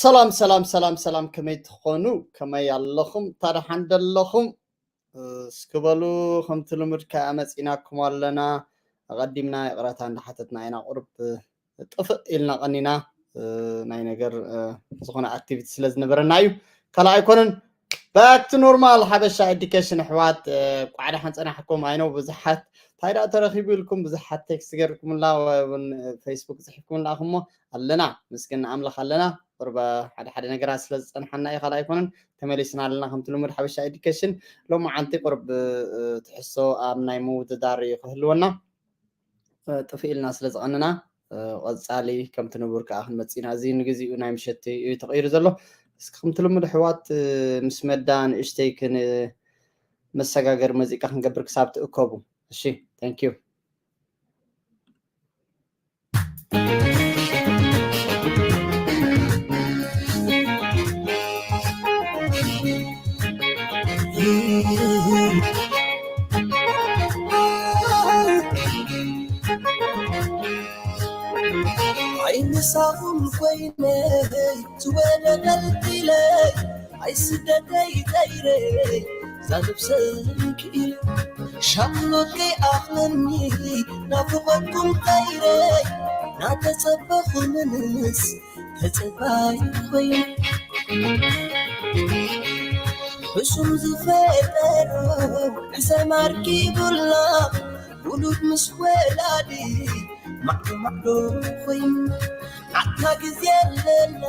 ሰላም ሰላም ሰላም ሰላም፣ ከመይ ትኾኑ? ከመይ ኣለኹም? ታደሓን ደለኹም? እስኪ በሉ፣ ከምቲ ልሙድ ከኣ መጺናኩም ኣለና። ኣቐዲምና ይቕረታ እንዳሓተትና ኢና፣ ቁሩብ ጥፍእ ኢልና ቀኒና፣ ናይ ነገር ዝኾነ ኣክቲቪቲ ስለ ዝነበረና እዩ። ካልእ ኣይኮነን። Back to normal ሓበሻ ኤዱኬሽን ኣሕዋት፣ ቋዕዳ ሓንጸናሕኩም ኣይነው። ብዙሓት እንታይ ደኣ ተረኺቡ ኢልኩም ብዙሓት ቴክስት ገርኩምላ ወይ እውን ፌስቡክ ጽሒፍኩምላ እሞ ኣለና፣ ምስግን ኣምላኽ ኣለና። ቁርበ ሓደ ሓደ ነገራት ስለ ዝጸንሓና እዩ፣ ካልእ ኣይኮነን። ተመሊስና ኣለና። ከምቲ ልሙድ ሓበሻ ኤዱኬሽን ሎማዓንቲ ቁርብ ትሕሶ ኣብ ናይ ምውድዳር እዩ ክህልወና። ጥፍእ ኢልና ስለ ዝቐንና፣ ቀጻሊ ከምቲ ንቡር ከኣ ክንመጽእ ኢና። እዚ ንግዚኡ ናይ ምሸት እዩ ተቐይሩ ዘሎ። እስኪ ከምቲ ልሙድ ኣሕዋት፣ ምስ መዳ ንእሽተይ ክን መሰጋገሪ መዚቃ ክንገብር ክሳብ ትእከቡ። እሺ፣ thank you። ኣይምሳኹም ኮይነይ ዝወደቐልኪለይ ኣይስደተይ ጠይረይ ዛንብሰን ክኢለ ሻቕሎት ከይኣኽለኒ ናፍቖትኩም ጠይረይ ናተጸበኹ ምንስ ተጸባይ ኮይነ ሕሱም ዝፈጠሮ ሕሰም ኣርኪቡላ ውሉድ ምስ ወላዲ ማዕዶ ማዕዶ ኮይኑ ኣታ ግዜ ኣለና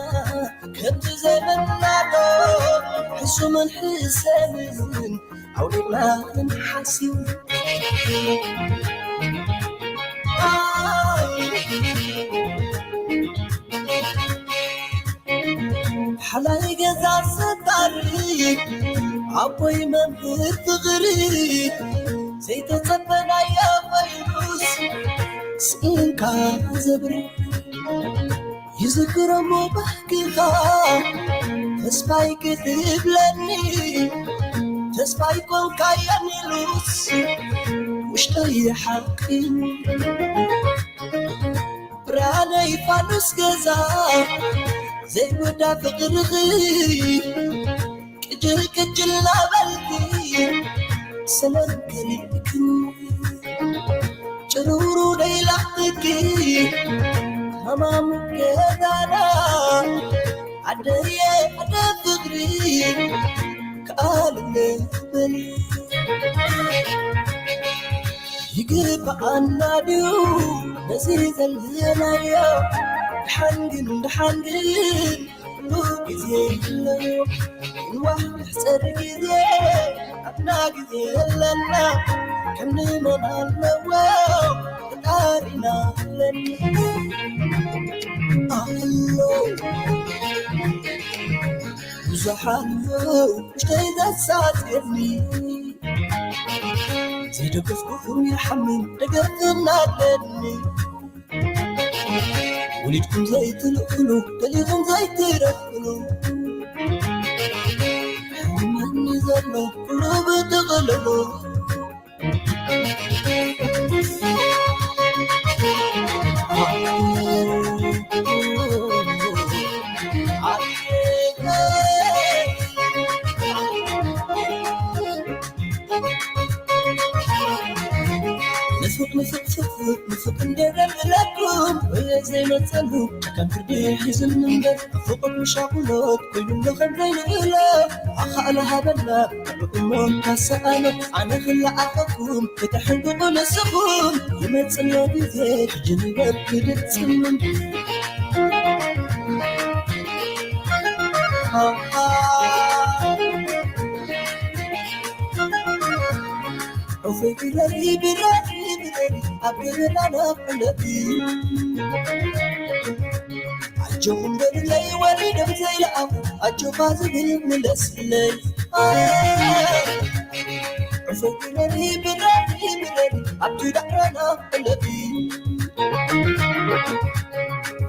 ከምቲ ዘበናዶ ሕሱምን ሕሰምን ኣውዲቕና ክንሓስብ ሓላይ ገዛ ሰታሪ ኣቦይ መምህር ፍቕሪ ዘይተጸበናዮ ኮይኑስ ስኢንካ ዘብሪ ይዝክረሞ ባህግኻ ተስፋይ ክትብለኒ ተስፋይ ኮንካየን ኢሉስ ውሽጠይ ሓቂ ብርሃነይ ፋኑስ ገዛ ዘይወዳ ፍቕርኺ ቅጅል ቅጅል ናበልኪ ሰላም ከሊእክኒ ጭሩሩ ደይላኽትኪ ሃማሙ ገዛና ዓደየ ዓደ ፍቕሪ ከኣልነ በሊ ይግብኣና ድዩ ነዚ ዘለናዮ ድሓን ግን ድሓን ግን ኩሉ ግዜ ኣለዎ ንዋሕ ንሕፀር ግዜ ኣብና ግዜ የለና ከም ንመን ኣለዎ ፈጣሪና ኣለኒ ኣሎ ብዙሓት ውሽተይ ዘሳፅየኒ ዘይደገፍኩኹም ይሓምን ደገፍና ኣለኒ ወሊድኩም ዘይትልእኽሉ ደሊኹም ዘይትረኽሉ ሕመኒ ዘሎ ኩሉ ብጥቕልሉ ንፍቕ ንፍቕ ፍቕ ንፍቕ እንዴ ደብለኩም ወየ ዘይመጸሉ ከም ፍርዲ ሒዝን እምበር ፍቕር ምሻቑሎት ኮይኑ ከም ዘይንእሎ ኣኻእሎ ሃበና እሞ ካሰኣሎ ኣነ ክለኣኸኩም ክተሕንቅቑ ንስኹም ይመጽእ ኣሎ ግዜ ሕጂ ንበር ክድጽምን ዑፈይ ብለይ ብለይ ብለይ ኣብ ገበናና ፍለጢ ኣጆኹም በሉለይ ወሪዶም ዘይለኣኹ ኣጆኻ ዝብል ምለስለይ ዑፈይ ብለይ ብለይ ብለይ ኣብቲ ዳዕራና ፍለጢ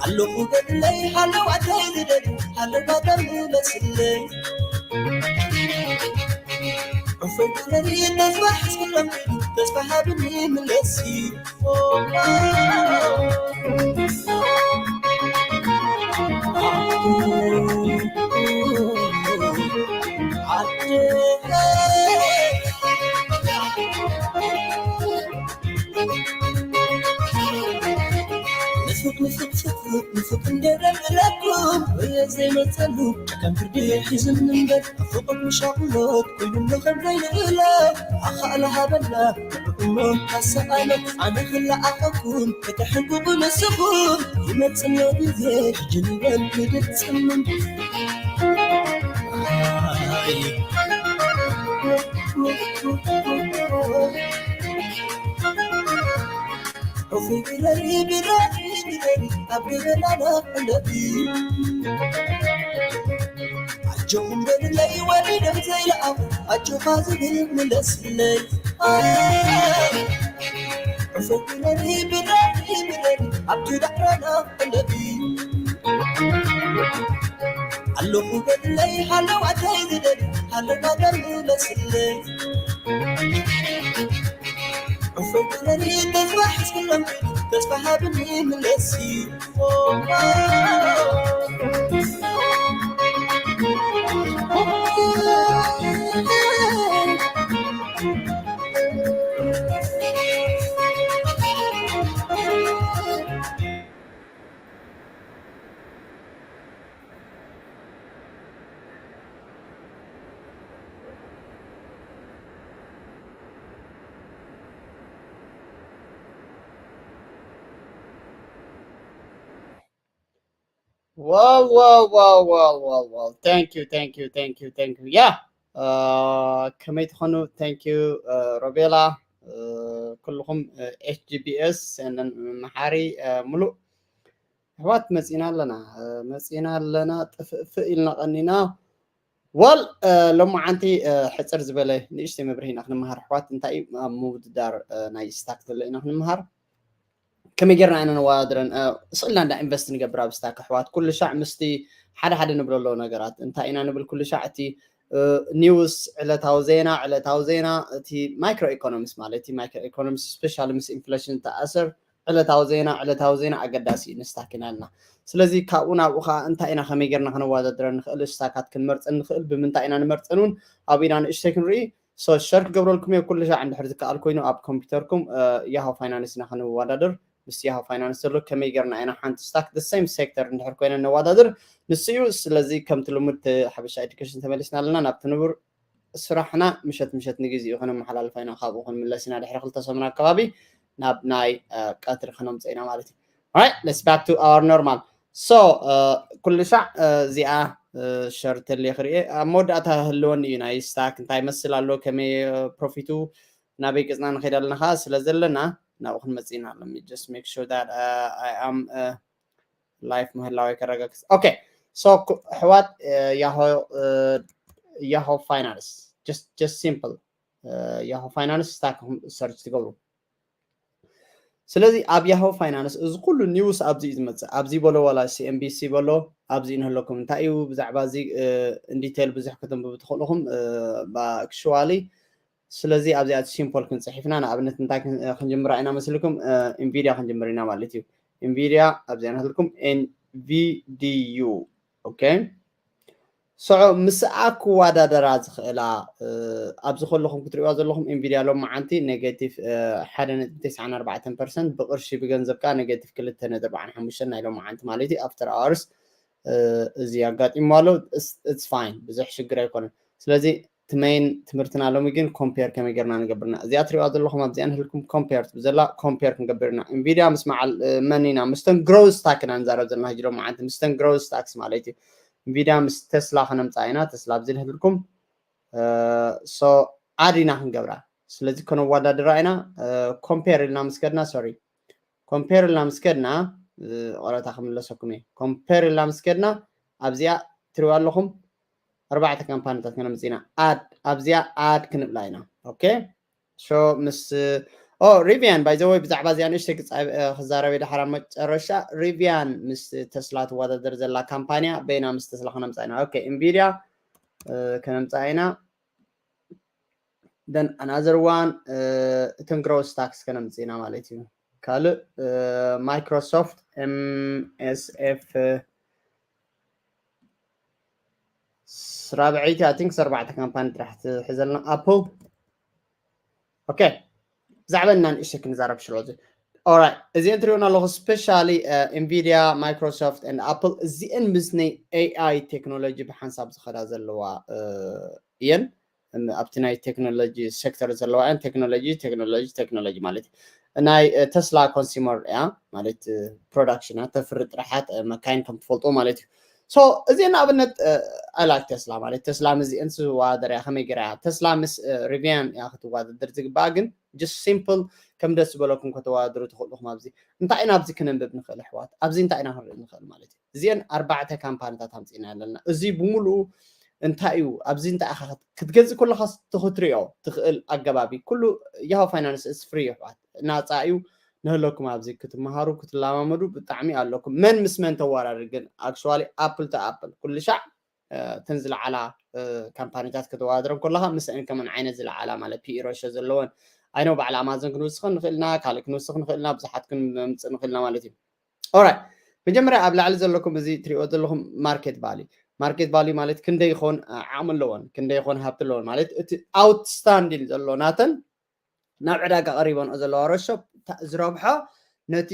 ኣለኹ በሉለይ ሃለዋተይ ዝደሊ ሃለዋተይ ምለስለይ ዑፈይ በሉለይ ተስፋ ሕዝክሎም ተስፋ ሃብኒ ምለሲ ፍቕፍቕ ንፍቕ እንደረብረኩም ወየ ዘይመጸሉ ከም ፍርዲ ሒዝን እምበር ፍቕር ምሻቕሎት ኮይኑ ከም ዘይንእሎ ኣኻእለ ሃበና እሞ ካሰኣለ ኣነ ክለኣኸኩም ከተሕንቁቁ ንስኹም ይመጽእ ኣሎ ግዜ ሕጂ ንበል ክድጽምን ኣጆኹም በልለይ ወሊዶም ዘይለኣኹ ኣጆኻ ዝብል ምለስለይ ዕፎ ግበሪ ብራሪ ብረሪ ኣብቲ ዳዕራና ኣለቢ ኣለኹ በልለይ ሃለዋተይ ዝደሊ ሃለና ገርሚ መስለይ ዕፎ ግበሪ ተስፋ ሕዝክሎም ተስፋ ሃብኒ ምለሲ Wow, wow, wow, wow, wow, wow. Thank you, thank you, thank you, thank you. Yeah. Uh, ከመይ ትኾኑ? Thank you, uh, ሮቤላ። Uh, ኩልኹም uh, H G B S and then መሓሪ uh, ሙሉእ ኣሕዋት መፂና ኣለና uh, መፂና ኣለና ጥፍእፍእ ኢልና ቀኒና ወል ሎማዓንቲ ሕፅር ዝበለ ንእሽተይ መብርሂ ኢና ክንምሃር ኣሕዋት እንታይ እዩ ኣብ ምውድዳር ናይ ስታክ ዘሎ ኢና ክንምሃር ከመይ ጌርና ኢና ነወዳድረን ስእልና እንዳ ኢንቨስት ንገብር ኣብ ስታክ ኣሕዋት ኩሉ ሻዕ ምስቲ ሓደ ሓደ ንብሎ ኣለዉ ነገራት እንታይ ኢና ንብል ኩሉ ሻዕ እቲ ኒውስ ዕለታዊ ዜና ዕለታዊ ዜና እቲ ማይክሮ ኢኮኖሚስ ማለት እቲ ማይክሮ ኢኮኖሚስ ስፔሻሊ ምስ ኢንፍሌሽን ተኣሰር ዕለታዊ ዜና ዕለታዊ ዜና ኣገዳሲ እዩ ንስታክ ኢና ኣለና ስለዚ ካብኡ ናብኡ ከዓ እንታይ ኢና ከመይ ጌርና ከነወዳድረን ንክእል ስታካት ክንመርፀን ንክእል ብምንታይ ኢና ንመርፀን እውን ኣብ ኢና ንእሽተይ ክንርኢ ሶ ሸር ክገብረልኩም እየ ኩሉ ሻዕ እንድሕር ዝከኣል ኮይኑ ኣብ ኮምፒውተርኩም ያሆ ፋይናንስ ኢና ክንወዳደር ምስ ያሆ ፋይናንስ ዘሎ ከመይ ጌርና ኢና ሓንቲ ስታክ the same sector እንድሕር ኮይነ ነወዳድር ንሱ እዩ ስለዚ ከምቲ ልሙድ ሓበሻ ኤዱኬሽን ተመሊስና ኣለና ናብቲ ንቡር ስራሕና ምሸት ምሸት ንግዜኡ ከነመሓላልፋ ኢና ካብኡ ክንምለስ ኢና ድሕሪ ክልተ ሰሙን ኣከባቢ ናብ ናይ ቀትሪ ከነምፅእ ኢና ማለት እዩ right let's back to our normal so ኩሉ ሻዕ እዚኣ ሸር ተልየ ክርኢ ኣብ መወዳእታ ህልወኒ እዩ ናይ ስታክ እንታይ መስል ኣሎ ከመይ ፕሮፊቱ ናበይ ገፅና ንኸይድ ኣለና ከዓ ስለ ዘለና ናብኡ ክንመፅእ ኢና let me just make sure that I am live ምህላወይ ከረጋግፅ okay so ኣሕዋት ያሆ finance just just simple ያሆ finance ስታክ search ትገብሩ ስለዚ ኣብ ያሆ ፋይናንስ እዚ ኩሉ ኒውስ ኣብዚ እዩ ዝመፅእ ኣብዚ በሎ ዋላ CNBC በሎ ኣብዚ ንህለኩም እንታይ እዩ ብዛዕባ እዚ in detail ብዙሕ ከተንብቡ ትኽእልኹም actually ስለዚ ኣብዚኣ simple ክንፅሒፍና ንኣብነት እንታይ ክንጅምራ ኢና መስልኩም ኢንቪድያ ክንጅምር ኢና ማለት እዩ ኢንቪድያ ኣብዚኣ ንህልኩም NVDU okay ስዑ ምስኣ ክወዳደራ ዝኽእላ ኣብዚ ከለኹም ክትሪእዋ ዘለኹም ኢንቪድያ ሎማዓንቲ negative ሓደ ነጥቢ ተስዓን ኣርባዕተን ፐርሰንት ብቕርሺ ብገንዘብ ከዓ negative ክልተ ነጥቢ ኣርባዓን ሓሙሽተን ናይ ሎማዓንቲ ማለት እዩ after hours እዚ ኣጋጢሙ ኣሎ it's fine ብዙሕ ሽግር ኣይኮነን ስለዚ እቲ main ትምህርትና ሎሚ ግን compare ከመይ ጌርና ንገብርና እዚኣ ትሪእዋ ዘለኹም ኣብዚኣ ንህልኩም compare ትብል ዘላ compare ክንገብር ኢና ኢንቪድያ ምስ መዓል መን ኢና ምስተን growth stock ኢና ንዛረብ ዘለና ሕጂ ሎማዓንቲ ምስተን growth stocks ማለት እዩ ኢንቪድያ ምስ ተስላ ከነምፃ ኢና ተስላ ኣብዚ ንህልኩም so ኣድ ኢና ክንገብራ ስለዚ ከነወዳድራ ኢና compare ኢልና ምስ ከድና sorry compare ኢልና ምስ ከድና ቐረታ ክምለሰኩም እየ compare ኢልና ምስ ከድና ኣብዚኣ ትሪእዋ ኣለኹም ኣርባዕተ ካምፓኒታት ከነምፅእ ኢና ኣድ ኣብዚኣ ኣድ ክንብላ ኢና okay so ምስ ኦ ሪቪያን by the way ብዛዕባ እዚኣ ንእሽተይ ክዛረበ ድሓር መጨረሻ ሪቪያን ምስ ተስላ ትወዳደር ዘላ ካምፓንያ በይና ምስ ተስላ ከነምፃ ኢና okay ኢንቪድያ ከነምፃ ኢና then another one እተን growth stocks ከነምፅእ ኢና ማለት እዩ ካልእ Microsoft MSF ራብዐይቲ I think ኣርባዕተ ካምፓኒ ጥራሕ ትሕዘልና ኣፕል okay ብዛዕባ እና ንእሽተይ ክንዛረብ ሽሎዚ Alright, እዚአን ትሪኡና ኣለኹ፣ specially Nvidia, Microsoft and Apple፣ እዚአን ምስ ናይ A I technology ብሓንሳብ ዝኸዳ ዘለዋ እየን። ኣብቲ ናይ ቴክኖሎጂ ሴክተር ዘለዋ እየን። ቴክኖሎጂ ቴክኖሎጂ ቴክኖሎጂ ማለት እዩ። ናይ ተስላ ኮንሱመር እያ፣ ማለት ፕሮዳክሽን እያ፣ ተፍሪ ጥራሓት መካይን ከም ትፈልጦ ማለት እዩ። So እዚ ንኣብነት I like ተስላ ማለት፣ ተስላ ምስዚአን ዝወዳደር እያ። ከመይ ገይራ እያ ተስላ ምስ ሪቪያን እያ ክትወዳደር ዝግባኣ? ግን just simple ከም ደስ ዝበለኩም ከተወዳድሩ ትኽእሉ ኢኹም። ኣብዚ እንታይ ኢና ኣብዚ ክነንብብ ንኽእል ኣሕዋት? ኣብዚ እንታይ ኢና ክንርኢ ንኽእል ማለት እዩ? እዚአን ኣርባዕተ ካምፓኒታት ኣምፂእና ኣለና። እዚ ብምሉኡ እንታይ እዩ? ኣብዚ እንታይ ኢኻ ክትገዝእ ከለኻ ክትሪኦ ትኽእል ኣገባቢ ኩሉ ያሆ ፋይናንስ is free ኣሕዋት፣ ናፃ እዩ። ንህለኩም ኣብዚ ክትመሃሩ ክትለማመዱ ብጣዕሚ ኣለኩም። መን ምስ መን ተወዳድር ግን? Actually ኣፕል ተ ኣፕል ኩሉ ሻዕ እተን ዝለዓላ ካምፓኒታት ከተወዳድረን ከለኻ ምስአን ከመን ዓይነት ዝለዓላ ማለት ፒኢ ሬሾ ዘለወን ኣይነው ባዕላ ኣማዞን ክንውስኽ ንኽእልና፣ ካልእ ክንውስኽ ንኽእልና፣ ብዙሓት ክንመምፅእ ንኽእልና ማለት እዩ። Alright፣ መጀመርያ ኣብ ላዕሊ ዘለኩም እዚ ትሪኦ ዘለኹም ማርኬት ቫልዩ፣ ማርኬት ቫልዩ ማለት ክንደይ ይኾን ዓቕሚ ኣለወን፣ ክንደይ ይኾን ሃብቲ ኣለወን ማለት እቲ ኣውትስታንዲንግ ዘሎ ናተን ናብ ዕዳጋ ቀሪበንኦ ዘለዋ ሬሾ ዝረብሖ ነቲ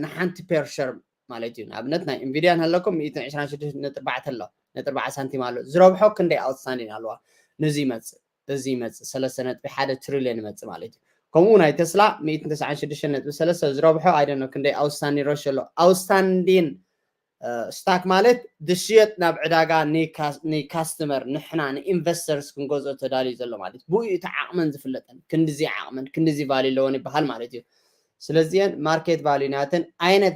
ንሓንቲ ፐር ሸር ማለት እዩ። ንኣብነት ናይ ኢንቪድያ ንሃለኩም ሚእትን ዕስራን ሽዱሽተ ነጥቢ ኣርባዕተ ኣሎ፣ ነጥቢ ኣርባዕተ ሳንቲም ኣሎ። ዝረብሖ ክንደይ ኣውትስታንዲንግ ኣለዋ? ነዚ ይመፅእ፣ እዚ ይመፅእ፣ ሰለስተ ነጥቢ ሓደ ትሪልዮን ይመፅእ ማለት እዩ። ከምኡ ናይ ተስላ ሚእትን ተስዓን ሽዱሽተን ነጥቢ ሰለስተ ዝረብሖ ኣይደኖ ክንደይ ኣውትስታንዲንግ ሬሾ ኣሎ። ኣውትስታንዲንግ ስታክ ማለት ዝሽየጥ ናብ ዕዳጋ ንካስተመር ንሕና ንኢንቨስተርስ ክንገዝኦ ተዳልዩ ዘሎ ማለት ብኡ እቲ ዓቕመን ዝፍለጠን ክንድዚ ዓቕመን ክንድዚ ቫልዩ ኣለወን ይበሃል ማለት እዩ። ስለዚአን ማርኬት ቫልዩ ናተን ዓይነት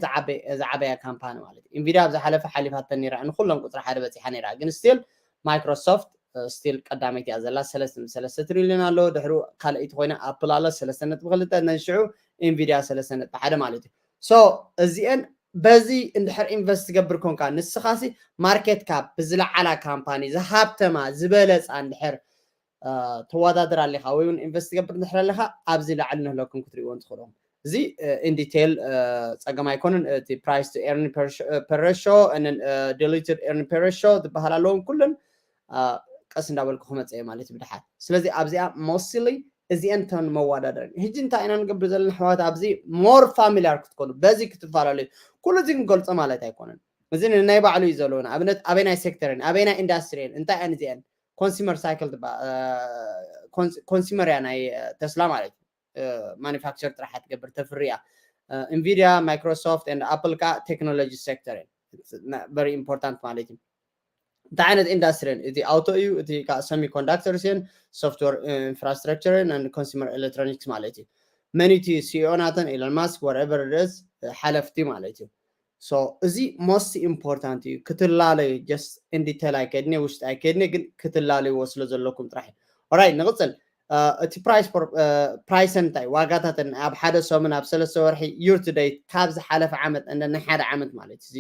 ዝዓበያ ካምፓኒ ማለት እዩ። ኢንቪድያ ኣብ ዝሓለፈ ሓሊፋተን ነይራ፣ ንኩሎም ቁፅሪ ሓደ በፂሓ ነይራ፣ ግን ስቲል ማይክሮሶፍት ስቲል ቀዳመይቲ እያ ዘላ፣ ሰለስተ ነጥቢ ሰለስተ ትሪልዮን ኣሎ። ድሕሩ ካልኣይቲ ኮይና ኣፕል ኣሎ፣ ሰለስተ ነጥቢ ክልተ፣ ነን ሽዑ ኢንቪድያ ሰለስተ ነጥቢ ሓደ ማለት እዩ። So እዚአን በዚ እንድሕር ኢንቨስት ትገብር ኮንካ፣ ንስኻሲ ማርኬት ካፕ ብዝለዓላ ካምፓኒ ዝሃብተማ ዝበለፃ እንድሕር ተወዳድር ኣለኻ ወይ እውን ኢንቨስት ትገብር እንድሕር ኣለኻ፣ ኣብዚ ላዕሊ ንህለኩም ክትሪእዎም ትኽእሉ። እዚ ኢን ዲቴይል ፀገም ኣይኮንን። እቲ ፕራይስ ቱ ኤርን ፐር ሬሾ፣ ዲሉትድ ኤርን ፐር ሬሾ ዝበሃል ኣለዎም። ኩለን ቀስ እንዳበልኩ ክመፀ እየ ማለት እዩ ብድሓር። ስለዚ ኣብዚኣ ሞስትሊ እዚአን እተን መወዳደሪ። ሕጂ እንታይ ኢና ንገብር ዘለና ኣሕዋት? ኣብዚ ሞር ፋሚሊያር ክትኮኑ፣ በዚ ክትፈላለዩ፣ ኩሉ እዚ ክንገልፆ ማለት ኣይኮነን። እዚ ናይ ባዕሉ እዩ ዘለዎ። ንኣብነት ኣበይ ናይ ሴክተርን ኣበይ ናይ ኢንዳስትሪን እንታይ እየን እዚአን ኮንሱመር ሳይክል ትበሃል። ኮንሱመር እያ ናይ ተስላ ማለት እዩ። ማኒፋክቸር ጥራሕ ትገብር ተፍርያ። ኢንቪድያ፣ ማይክሮሶፍት ኤንድ ኣፕል ከዓ ቴክኖሎጂ ሴክተር እየን። ቨሪ ኢምፖርታንት ማለት እዩ። እንታይ ዓይነት ኢንዳስትሪ እየን? እቲ ኣውቶ እዩ፣ እቲ ከዓ ሰሚኮንዳክተርስ እየን፣ ሶፍትዌር ኢንፍራስትራክቸር እየን፣ ኮንሱመር ኤሌክትሮኒክስ ማለት እዩ። መን እቲ ሲኢኦ ናተን? ኢሎን ማስክ፣ ወረቨር ደስ ሓለፍቲ ማለት እዩ። So እዚ ሞስት ኢምፖርታንት እዩ። ክትላለዩ ጀስት ኢን ዲቴል ኣይከድኒ፣ ውሽጢ ኣይከድኒ፣ ግን ክትላለይዎ ስለ ዘለኩም ጥራሕ እዩ። ኦራይት፣ ንቕፅል። እቲ ፕራይስ ፕራይሰን እንታይ ዋጋታተን ኣብ ሓደ ሰሙን ኣብ ሰለስተ ወርሒ ዩር ቱ ደይት ካብ ዝሓለፈ ዓመት እንደ ናይ ሓደ ዓመት ማለት እዚ።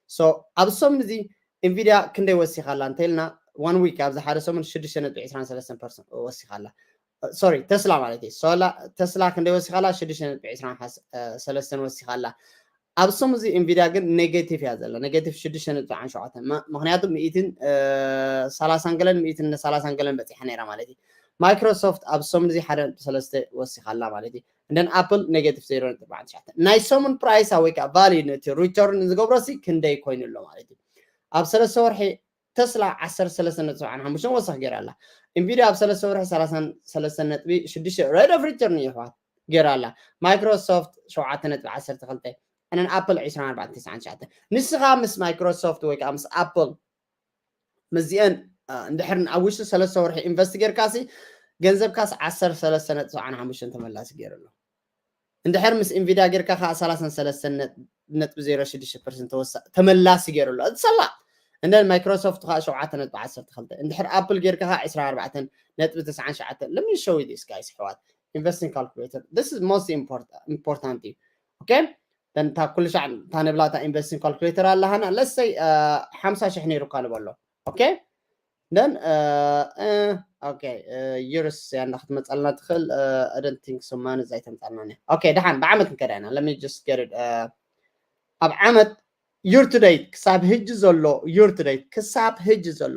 So ኣብ ሰሙን እዚ ኢንቪድያ ክንደይ ወሲኻላ እንተልና፣ ዋን ዊክ ኣብዚ ሓደ ሰሙን ሽዱሽተ ነጥቢ ዕስራን ሰለስተን ፐርሰንት ወሲኻላ። ሶሪ፣ ተስላ ማለት እዩ። ሶላ ተስላ ክንደይ ወሲኻላ? ሽዱሽተ ነጥቢ ዕስራን ሰለስተን ወሲኻላ። ኣብ ሰሙን እዚ ኢንቪድያ ግን ኔጌቲቭ እያ ዘላ፣ ኔጌቲቭ ሽዱሽተ ነጥቢ ሸውዓተ። ምክንያቱ ሚእትን ሰላሳን ገለን ሚእትን ሰላሳን ገለን በፂሓ ነይራ ማለት እዩ። ማይክሮሶፍት ኣብ ሰሙን እዚ ሓደ ነጥቢ ሰለስተ ወሲኻላ ማለት እዩ። እንደን ኣፕል ኔጌቲቭ ዜሮ ነጥቢ ኣርባዕተ ትሽዓተ። ናይ ሰሙን ፕራይሳ ወይ ከዓ ቫልዩ ነቲ ሪተርን ዝገብሮ ሲ ክንደይ ኮይኑ ኣሎ ማለት እዩ። ኣብ ሰለስተ ወርሒ ተስላ ዓሰርተ ሰለስተ ነጥቢ ሰብዓን ሓሙሽተን ወሰኽ ገይራ ኣላ። ኢንቪድያ ኣብ ሰለስተ ወርሒ ሰላሳን ሰለስተን ነጥቢ ሽዱሽተ ሬት ኦፍ ሪተርን ይሕዋት ገይራ ኣላ። ማይክሮሶፍት ሸውዓተ ነጥቢ ዓሰርተ ክልተ፣ እነን ኣፕል ዕስራን ኣርባዕተን ተስዓን ትሽዓተን። ንስኻ ምስ ማይክሮሶፍት ወይ ከዓ ምስ ኣፕል ምስዚአን እንድሕር ኣብ ውሽጢ ሰለስተ ወርሒ ኢንቨስት ጌርካሲ ገንዘብካስ ዓሰርተ ሰለስተ ነጥቢ ሰብዓን ሓሙሽተን ተመላሲ ገይሩ ኣሎ። እንድሕር ምስ ኢንቪድያ ጌርካ ከዓ ሰላሳን ሰለስተን ነጥቢ ዜሮ ሽዱሽተ ፐርሰንት ተመላሲ ገይሩ ኣሎ። እቲ ሰላ እንደ ማይክሮሶፍት ከዓ ሸውዓተ ነጥቢ ዓሰርተ ክልተ፣ እንድሕር ኣፕል ጌርካ ከዓ ዕስራን ኣርባዕተን ነጥቢ ተስዓን ትሽዓተን። Let me show you this, guys ኣሕዋት። ኢንቨስቲንግ ካልኩሌተር፣ this is most important እዩ። ኦኬ፣ እታ ኩሉ ሻዕ እታ ንብላታ ኢንቨስቲንግ ካልኩሌተር ኣለሃና። ለሰይ ሓምሳ ሽሕ ነይሩካ ንበሎ። ኦኬ፣ ደን ኦኬ፣ ዩርስ ያንዳ ክትመፀልና ትኽእል። I don't think so ማን እዛ ኣይተምፃልና። ኦኬ፣ ደሓን ብዓመት ንከዳ ኢና። Let me just get it። ኣብ ዓመት ዩር ቱ ደይት ክሳብ ህጂ ዘሎ፣ ዩር ቱ ደይት ክሳብ ህጂ ዘሎ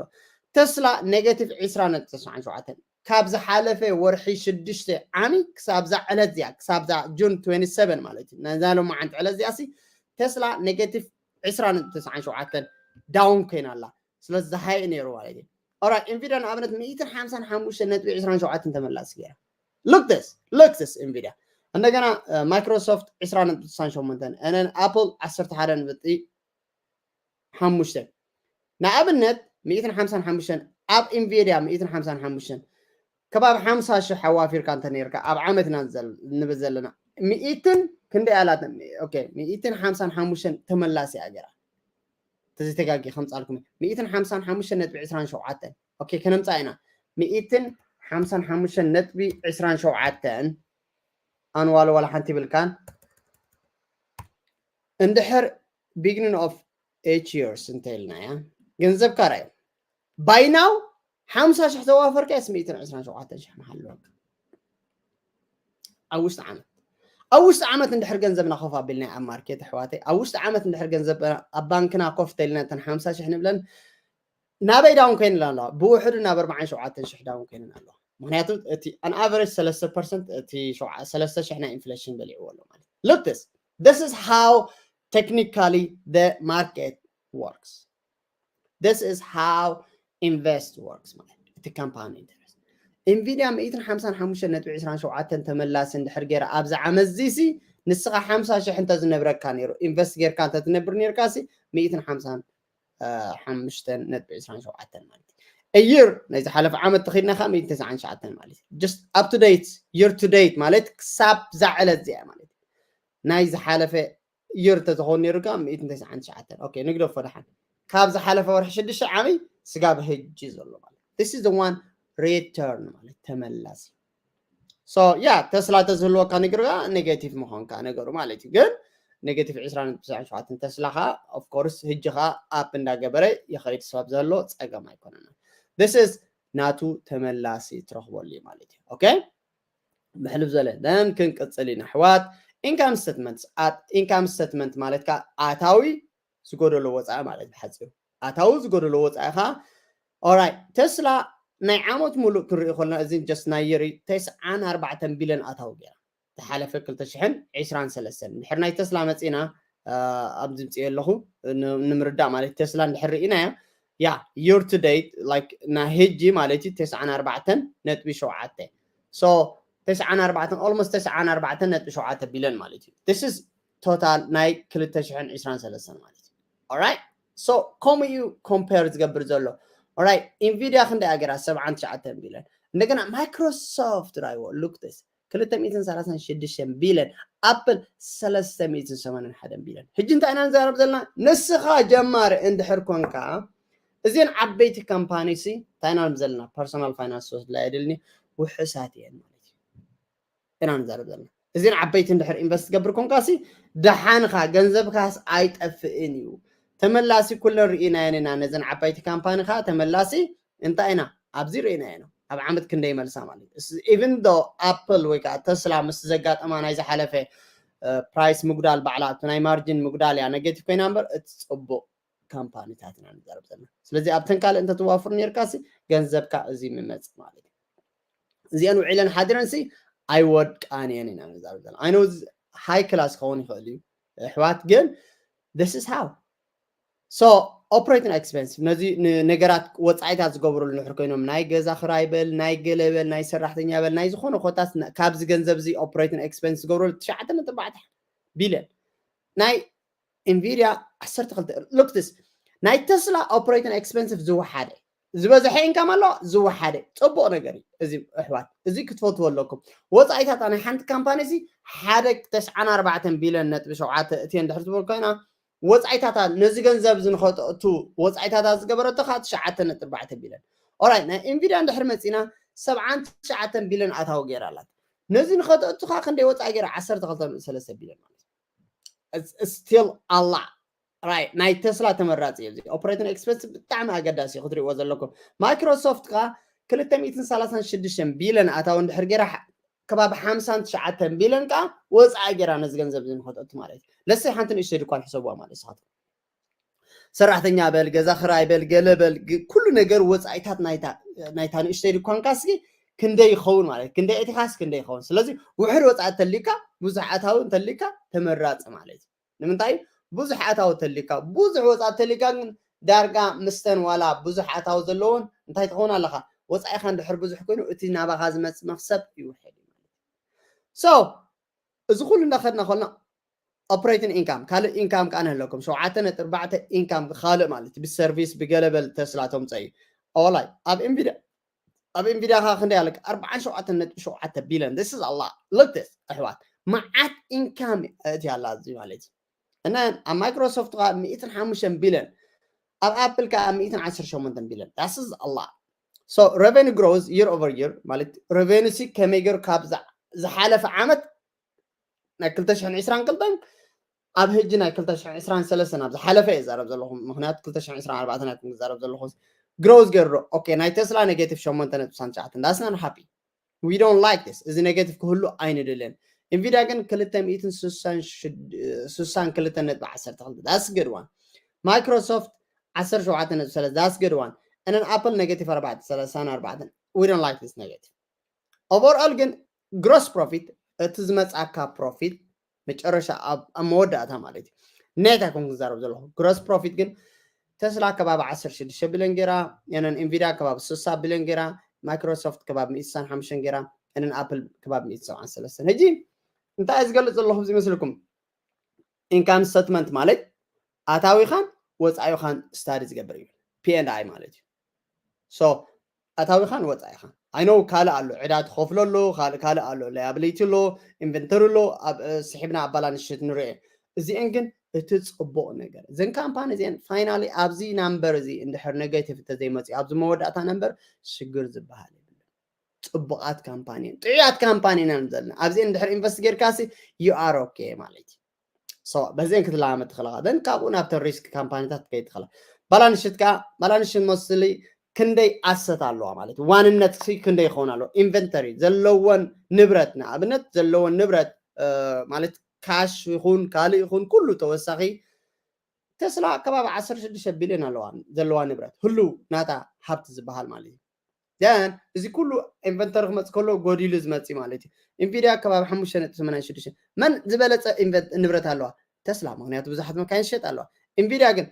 ተስላ ኔጌቲቭ ዕስራ ነጥቢ ተስዓን ሸውዓተን፣ ካብ ዝሓለፈ ወርሒ ሽዱሽተ ዓሚ ክሳብ ዛ ዕለት እዚኣ ክሳብ ዛ ጁን ትወንቲ ሰቨን ማለት እዩ ነዛ ሎማዓንቲ ዕለት እዚኣ ሲ ቴስላ ኔጌቲቭ ዕስራ ነጥቢ ተስዓን ሸውዓተን ዳውን ኮይና ኣላ። ስለዚ ዝሃየ ነይሩ ማለት እዩ። ኦራይት ኢንቪድያ ንኣብነት ሚእትን ሓምሳን ሓሙሽተ ነጥቢ ዕስራን ሸውዓተን ተመላሲ ገይራ። Look this, look this ኢንቪድያ። እንደገና ማይክሮሶፍት ዕስራ ነጥቢ ስሳን ሸሞንተን and then ኣፕል ዓሰርተ ሓደ ነጥቢ ሓሙሽተ። ንኣብነት ሚእትን ሓምሳን ሓሙሽተን ኣብ ኢንቪድያ ሚእትን ሓምሳን ሓሙሽተን ከባቢ ሓምሳ ሽሕ ኣዋፊርካ እንተ ነርካ ኣብ ዓመት ኢና ንብል ዘለና ሚእትን ክንደይ ኣላትን ኦኬ ሚእትን ሓምሳን ሓሙሽተን ተመላሲ ኣገራ ተዘተጋጊ ከምፃልኩም ሚእትን ሓምሳን ሓሙሽተን ነጥቢ ዕስራን ሸውዓተን ኦኬ ከነምፃ ኢና ሚእትን ሓምሳን ሓሙሽተን ነጥቢ ዕስራን ሸውዓተን ኣንዋል ዋላ ሓንቲ ይብልካን እንድሕር beginning of eight years እንተኢልናያ ገንዘብካ ራዩ by now ሓምሳ ሽሕ ተዋፈርካስ ሚእትን ዕስራን ሸውዓተን ሽሕ ምሓለወካ ኣብ ውሽጢ ዓመት ኣብ ውሽጢ ዓመት እንድሕር ገንዘብና ኮፍ ኣቢልና ኣብ ማርኬት ኣሕዋተይ ኣብ ውሽጢ ዓመት እንድሕር ገንዘብ ኣብ ባንክና ኮፍ ተልና እተን ሓምሳ ሽሕ ንብለን ናበይ ዳውን ኮይነን ኣለዋ ብውሕዱ ናብ ኣርባዓን ሸውዓተን ሽሕ ዳውን ኮይነን ኣለዋ ምክንያቱ እቲ ኣን ኣቨሬጅ ሰለስተ ፐርሰንት እቲ ሰለስተ ሽሕ ናይ ኢንፍሌሽን በሊዕዎ ኣሎ ማለት look this this is how technically the market works this is how invest works ማለት እቲ compound interest ኢንቪድያ ሚእትን ሓምሳን ሓሙሽተ ነጥቢ ዕስራን ሸውዓተን ተመላሲ እንድሕር ገይራ ኣብዚ ዓመት ዚሲ ንስኻ ሓምሳ ሽሕ እንተ ዝነብረካ ነይሩ ኢንቨስት ጌርካ እንተ ትነብር ነርካ ሲ ሚእትን ሓምሳን ሓሙሽተ ነጥቢ ዕስራን ሸውዓተን ማለት እዩ። እይር ናይ ዝሓለፈ ዓመት ተኺድና ከዓ ሚእትን ተስዓን ትሽዓተን ማለት እዩ። Just up to date, year to date ማለት ክሳብ ዛዕለት እዚኣ ማለት እዩ። ናይ ዝሓለፈ ይር እንተዝኸውን ነይሩ ከዓ ሚእትን ተስዓን ትሽዓተን okay ንግደፎ ደሓን ካብ ዝሓለፈ ወርሒ ሽዱሽተ ዓመይ ስጋብ ሕጂ ዘሎ ማለት this is the one return ማለት ተመላሲ so yeah ተስላ ተዝህልወካ ነግር ከዓ ኔጌቲቭ ምኾንካ ነገሩ ማለት እዩ ግን ኔጌቲቭ ዕስራ ነጥቢ ሰብዓን ሸውዓተን ተስላ ከዓ of course ሕጂ ከዓ ኣፕ እንዳገበረ ይኸይድ ስባብ ዘሎ ፀገም ኣይኮነን this is ናቱ ተመላሲ ትረኽበሉ እዩ ማለት እዩ okay ብሕልብ ዘለ then ክንቅፅል ኢና ኣሕዋት income statement income statement ማለት ከዓ ኣታዊ ዝጎደሎ ወፃኢ ማለት ብሓፂሩ ኣታዊ ዝጎደሎ ወፃኢ ከዓ ኦራይ ተስላ ናይ ዓመት ሙሉእ ክንሪኢ ከለና እዚ just ናይ የሪ ተስዓን ኣርባዕተን ቢልዮን ኣታዊ ገይራ ዝሓለፈ ክልተ ሽሕን ዕስራን ሰለስተን ድሕር ናይ ተስላ መፂና ኣብዚ ምፅእ ኣለኹ ንምርዳእ ማለት ተስላ እንድሕር ርኢናዮ ያ year to date like ናይ ሕጂ ማለት እዩ ተስዓን ኣርባዕተን ነጥቢ ሸውዓተ so ተስዓን ኣርባዕተን almost ተስዓን ኣርባዕተን ነጥቢ ሸውዓተ ቢልዮን ማለት እዩ this is total ናይ ክልተ ሽሕን ዕስራን ሰለስተን ማለት እዩ alright so ከምኡ እዩ compare ዝገብር ዘሎ alright ኢንቪድያ ክንደይ ኣገራ ሰብዓን ትሽዓተን ቢልዮን እንደገና ማይክሮሶፍት ራይዎ look this ክልተ ሚእትን ሰላሳን ሽዱሽተን ቢልዮን ኣፕል ሰለስተ ሚእትን ሰማንያን ሓደን ቢልዮን ሕጂ እንታይ ኢና ንዛረብ ዘለና ንስኻ ጀማሪ እንድሕር ኮንካ እዚን ዓበይቲ ካምፓኒ ሲ እንታይ ኢና ዘለና personal finance ወስድላ የድልኒ ውሕሳት እየን ማለት እዩ ኢና ንዛረብ ዘለና እዚን ዓበይቲ እንድሕር ኢንቨስት ትገብር ኮንካ ሲ ደሓንኻ ገንዘብካስ ኣይጠፍእን እዩ ተመላሲ ኩለን ርኢናየን ኢና ነዘን ዓባይቲ ካምፓኒ ከዓ ተመላሲ እንታይ ኢና ኣብዚ ርኢናዮ ኢና ኣብ ዓመት ክንደይ መልሳ ማለት እዩ even though ኣፕል ወይ ከዓ ተስላ ምስ ዘጋጠማ ናይ ዝሓለፈ ፕራይስ ምጉዳል ባዕላ እቲ ናይ ማርጂን ምጉዳል እያ ኔጌቲቭ ኮይና እምበር እቲ ፅቡቅ ካምፓኒታት ኢና ንዛረብ ዘለና ስለዚ ኣብተን ካልእ እንተትዋፍር ነርካ ሲ ገንዘብካ እዚ ምመፅ ማለት እዩ እዚአን ውዒለን ሓዲረን ሲ ኣይወድቃን እየን ኢና ንዛረብ ዘለና ኣይነ ሃይ ክላስ ክኸውን ይኽእል እዩ ኣሕዋት ግን this is how so operating expense ነዚ ነገራት ወፃኢታት ዝገብሩሉ ንሕር ኮይኖም ናይ ገዛ ክራይ በል ናይ ገለ በል ናይ ሰራሕተኛ በል ናይ ዝኾነ ኮታስ ካብዚ ገንዘብ እዚ operating expense ዝገብሩሉ ትሽዓተ ነጥቢ ኣርባዕተ ቢልዮን ናይ ኢንቪድያ ዓሰርተ ክልተ look this ናይ ተስላ operating expense ዝወሓደ ዝበዝሐ ኢንካም ኣሎ ዝወሓደ ፅቡቅ ነገር እዩ እዚ ኣሕዋት እዚ ክትፈትዎ ኣለኩም ወፃኢታት ናይ ሓንቲ ካምፓኒ እዚ ሓደ ተስዓን ኣርባዕተን ቢልዮን ነጥቢ ሸውዓተ እትዮ እንድሕር ትብል ኮይና ወፃኢታታ ነዚ ገንዘብ እዚ ንኸተእቱ ወፃኢታታ ዝገበረቶ ከዓ ትሽዓተ ነጥቢ ኣርባዕተ ቢልዮን ኦራይ ናይ ኢንቪድያ እንድሕር መፂና ሰብዓን ትሽዓተን ቢልዮን ኣታዊ ገይራ ኣላት ነዚ ንኸተእቱ ከዓ ክንደይ ወፃኢ ገይራ ዓሰርተ ክልተ ነጥቢ ሰለስተ ቢልዮን ማለት still ኣላ right ናይ ተስላ ተመራፂ እዩ እዚ operating expense ብጣዕሚ ኣገዳሲ እዩ ክትሪእዎ ዘለኩም ማይክሮሶፍት ከዓ ክልተ ሚእትን ሰላሳን ሽዱሽተን ቢልዮን ኣታዊ እንድሕር ገይራ ከባቢ ሓምሳን ትሽዓተን ቢልዮን ከዓ ወፃኢ ገይራ ነዚ ገንዘብ እዚ ንኸተእቱ ማለት እዩ ለሰይ ሓንቲ ንእሽተይ ድኳን ሕሰብዋ ማለት ንስኻትኩም ሰራሕተኛ በል ገዛ ክራይ በል ገለ በል ኩሉ ነገር ወፃኢታት ናይታ ንእሽተይ ድኳንካ እስኪ ክንደይ ይኸውን ማለት፣ ክንደይ እቲኻስ ክንደይ ይኸውን። ስለዚ ውሕድ ወፃኢ እንተሊካ፣ ብዙሕ ኣታዊ እንተሊካ ተመራፂ ማለት እዩ። ንምንታይ? ብዙሕ ኣታዊ ተሊካ፣ ብዙሕ ወፃኢ ተሊካ፣ ግን ዳርጋ ምስተን ዋላ ብዙሕ ኣታዊ ዘለዎን እንታይ ትኸውን ኣለኻ? ወፃኢኻ እንድሕር ብዙሕ ኮይኑ፣ እቲ ናባኻ ዝመፅእ መክሰብ ይውሕድ እዩ ማለት እዩ። So እዚ ኩሉ እንዳኸድና ከልና፣ ኦፕሬቲንግ ኢንካም፣ ካልእ ኢንካም ከዓ ንህለኩም። ሸውዓተ ነጥቢ ኣርባዕተ ኢንካም ካልእ ማለት እዩ። ብሰርቪስ ብገለበል ተስላ ተምፀ እዩ። ኣዋላይ ኣብ ኤንቪዲያ፣ ኣብ ኤንቪዲያ ከዓ ክንደይ ኣለካ? ኣርባዓን ሸውዓተን ነጥቢ ሸውዓተ ቢልዮን። This is a lot. Look this ኣሕዋት፣ መዓት ኢንካም እቲ ኣላ እዚ ማለት እዩ። እና ኣብ ማይክሮሶፍት ከዓ ሚእትን ሓሙሽተን ቢልዮን፣ ኣብ ኣፕል ከዓ ሚእትን ዓሰርተ ሸሞንተን ቢልዮን። This is a lot. So revenue growth year over year ማለት፣ ሬቨኒ ሲ ከመይ ገይሩ ካብ ዝሓለፈ ዓመት ናይ ክልተ ሽሕን ዕስራን ክልተን ኣብ ሕጂ ናይ ክልተ ሽሕን ዕስራን ሰለስተን ኣብ ዝሓለፈ እየ ዝዛረብ ዘለኹ። ምክንያቱ ክልተ ሽሕን ዕስራን ኣርባዕተን ኣይኮንኩ ዝዛረብ ዘለኹ። ግሮዝ ገይሩ ዶ? ኦኬ፣ ናይ ተስላ ኔጌቲቭ ሸሞንተ ነጥቢ ስሳን ትሽዓተን። That's not happy. We don't like this. እዚ ኔጌቲቭ ክህሉ ኣይንደልን። ኤንቪዲያ ግን ክልተ ሚእትን ስሳን ክልተን ነጥቢ ዓሰርተ ክልተ። That's good one. ማይክሮሶፍት ዓሰርተ ሸውዓተ ነጥቢ ሰለስተ። That's good one. And then ኣፕል ኔጌቲቭ ኣርባዕተ፣ ሰላሳን ኣርባዕተን። We don't like this negative. ኦቨርኦል ግን ግሮስ ፕሮፊት፣ እቲ ዝመፃካ ፕሮፊት መጨረሻ ኣብ መወዳእታ ማለት እዩ። ኔት ኣይኮንኩ ዝዛረብ ዘለኹ። ግሮስ ፕሮፊት ግን ተስላ ከባቢ ዓሰርተ ሽዱሽተ ቢልዮን ገይራ፣ ኤንቪዲያ ከባቢ ስሳ ቢልዮን ገይራ፣ ማይክሮሶፍት ከባቢ ሚእቲ ስሳን ሓሙሽተን ገይራ፣ ኤንኤን ኣፕል ከባቢ ሚእቲ ሰብዓን ሰለስተን። ሕጂ እንታይ ዝገልፅ ዘለኹ ዝመስልኩም? ኢንካም ስተትመንት ማለት ኣታዊኻን ወፃኢኻን ስታዲ ዝገብር እዩ። ፒ ኤንድ ኣይ ማለት እዩ። So ኣታዊኻን ወፃኢኻን፣ I know ካልእ ኣሎ፣ ዕዳ ትኸፍሎ ኣሎ፣ ካልእ ካልእ ኣሎ፣ ላያብሊቲ ኣሎ፣ ኢንቨንተሪ ኣሎ። ኣብ ስሒብና ኣብ ባላንስ ሽት ንሪኦ። እዚአን ግን እቲ ፅቡቕ ነገር፣ እዘን ካምፓኒ እዚአን ፋይናሊ ኣብዚ ናምበር እዚ እንድሕር ኔጌቲቭ እንተዘይመፅኡ፣ ኣብዚ መወዳእታ ነምበር ሽግር ዝበሃል የብሉ። ፅቡቓት ካምፓኒ እየን፣ ጥዑያት ካምፓኒ ኢና ዘለና። ኣብዚአን እንድሕር ኢንቨስት ጌርካሲ you are okay ማለት እዩ። በዚአን ክትለማመድ ትኽእላ። ን ካብኡ ናብተን ሪስክ ካምፓኒታት ከይትኽእላ። ባላንስ ሽት ከዓ፣ ባላንስ ሽት ሞስትሊ ክንደይ ኣሰት ኣለዋ ማለት፣ ዋንነት ክንደይ ይኸውን ኣለዎ፣ ኢንቨንተሪ ዘለዎን ንብረት፣ ንኣብነት ዘለዎን ንብረት ማለት ካሽ ይኹን ካልእ ይኹን ኩሉ ተወሳኺ፣ ተስላ ከባቢ ዓሰርተ ሽዱሽተ ቢልዮን ኣለዋ ዘለዋ ንብረት፣ ህሉው ናታ ሃብቲ ዝበሃል ማለት እዩ። ን እዚ ኩሉ ኢንቨንተሪ ክመፅ ከሎ ጎዲሉ ዝመፅ ማለት እዩ። ኢንቪዲያ ከባቢ ሓሙሽተ ነጥቢ ሰማንያን ሽዱሽተ። መን ዝበለፀ ንብረት ኣለዋ? ተስላ። ምክንያቱ ብዙሓት መካይን ዝሸጥ ኣለዋ። ኢንቪዲያ ግን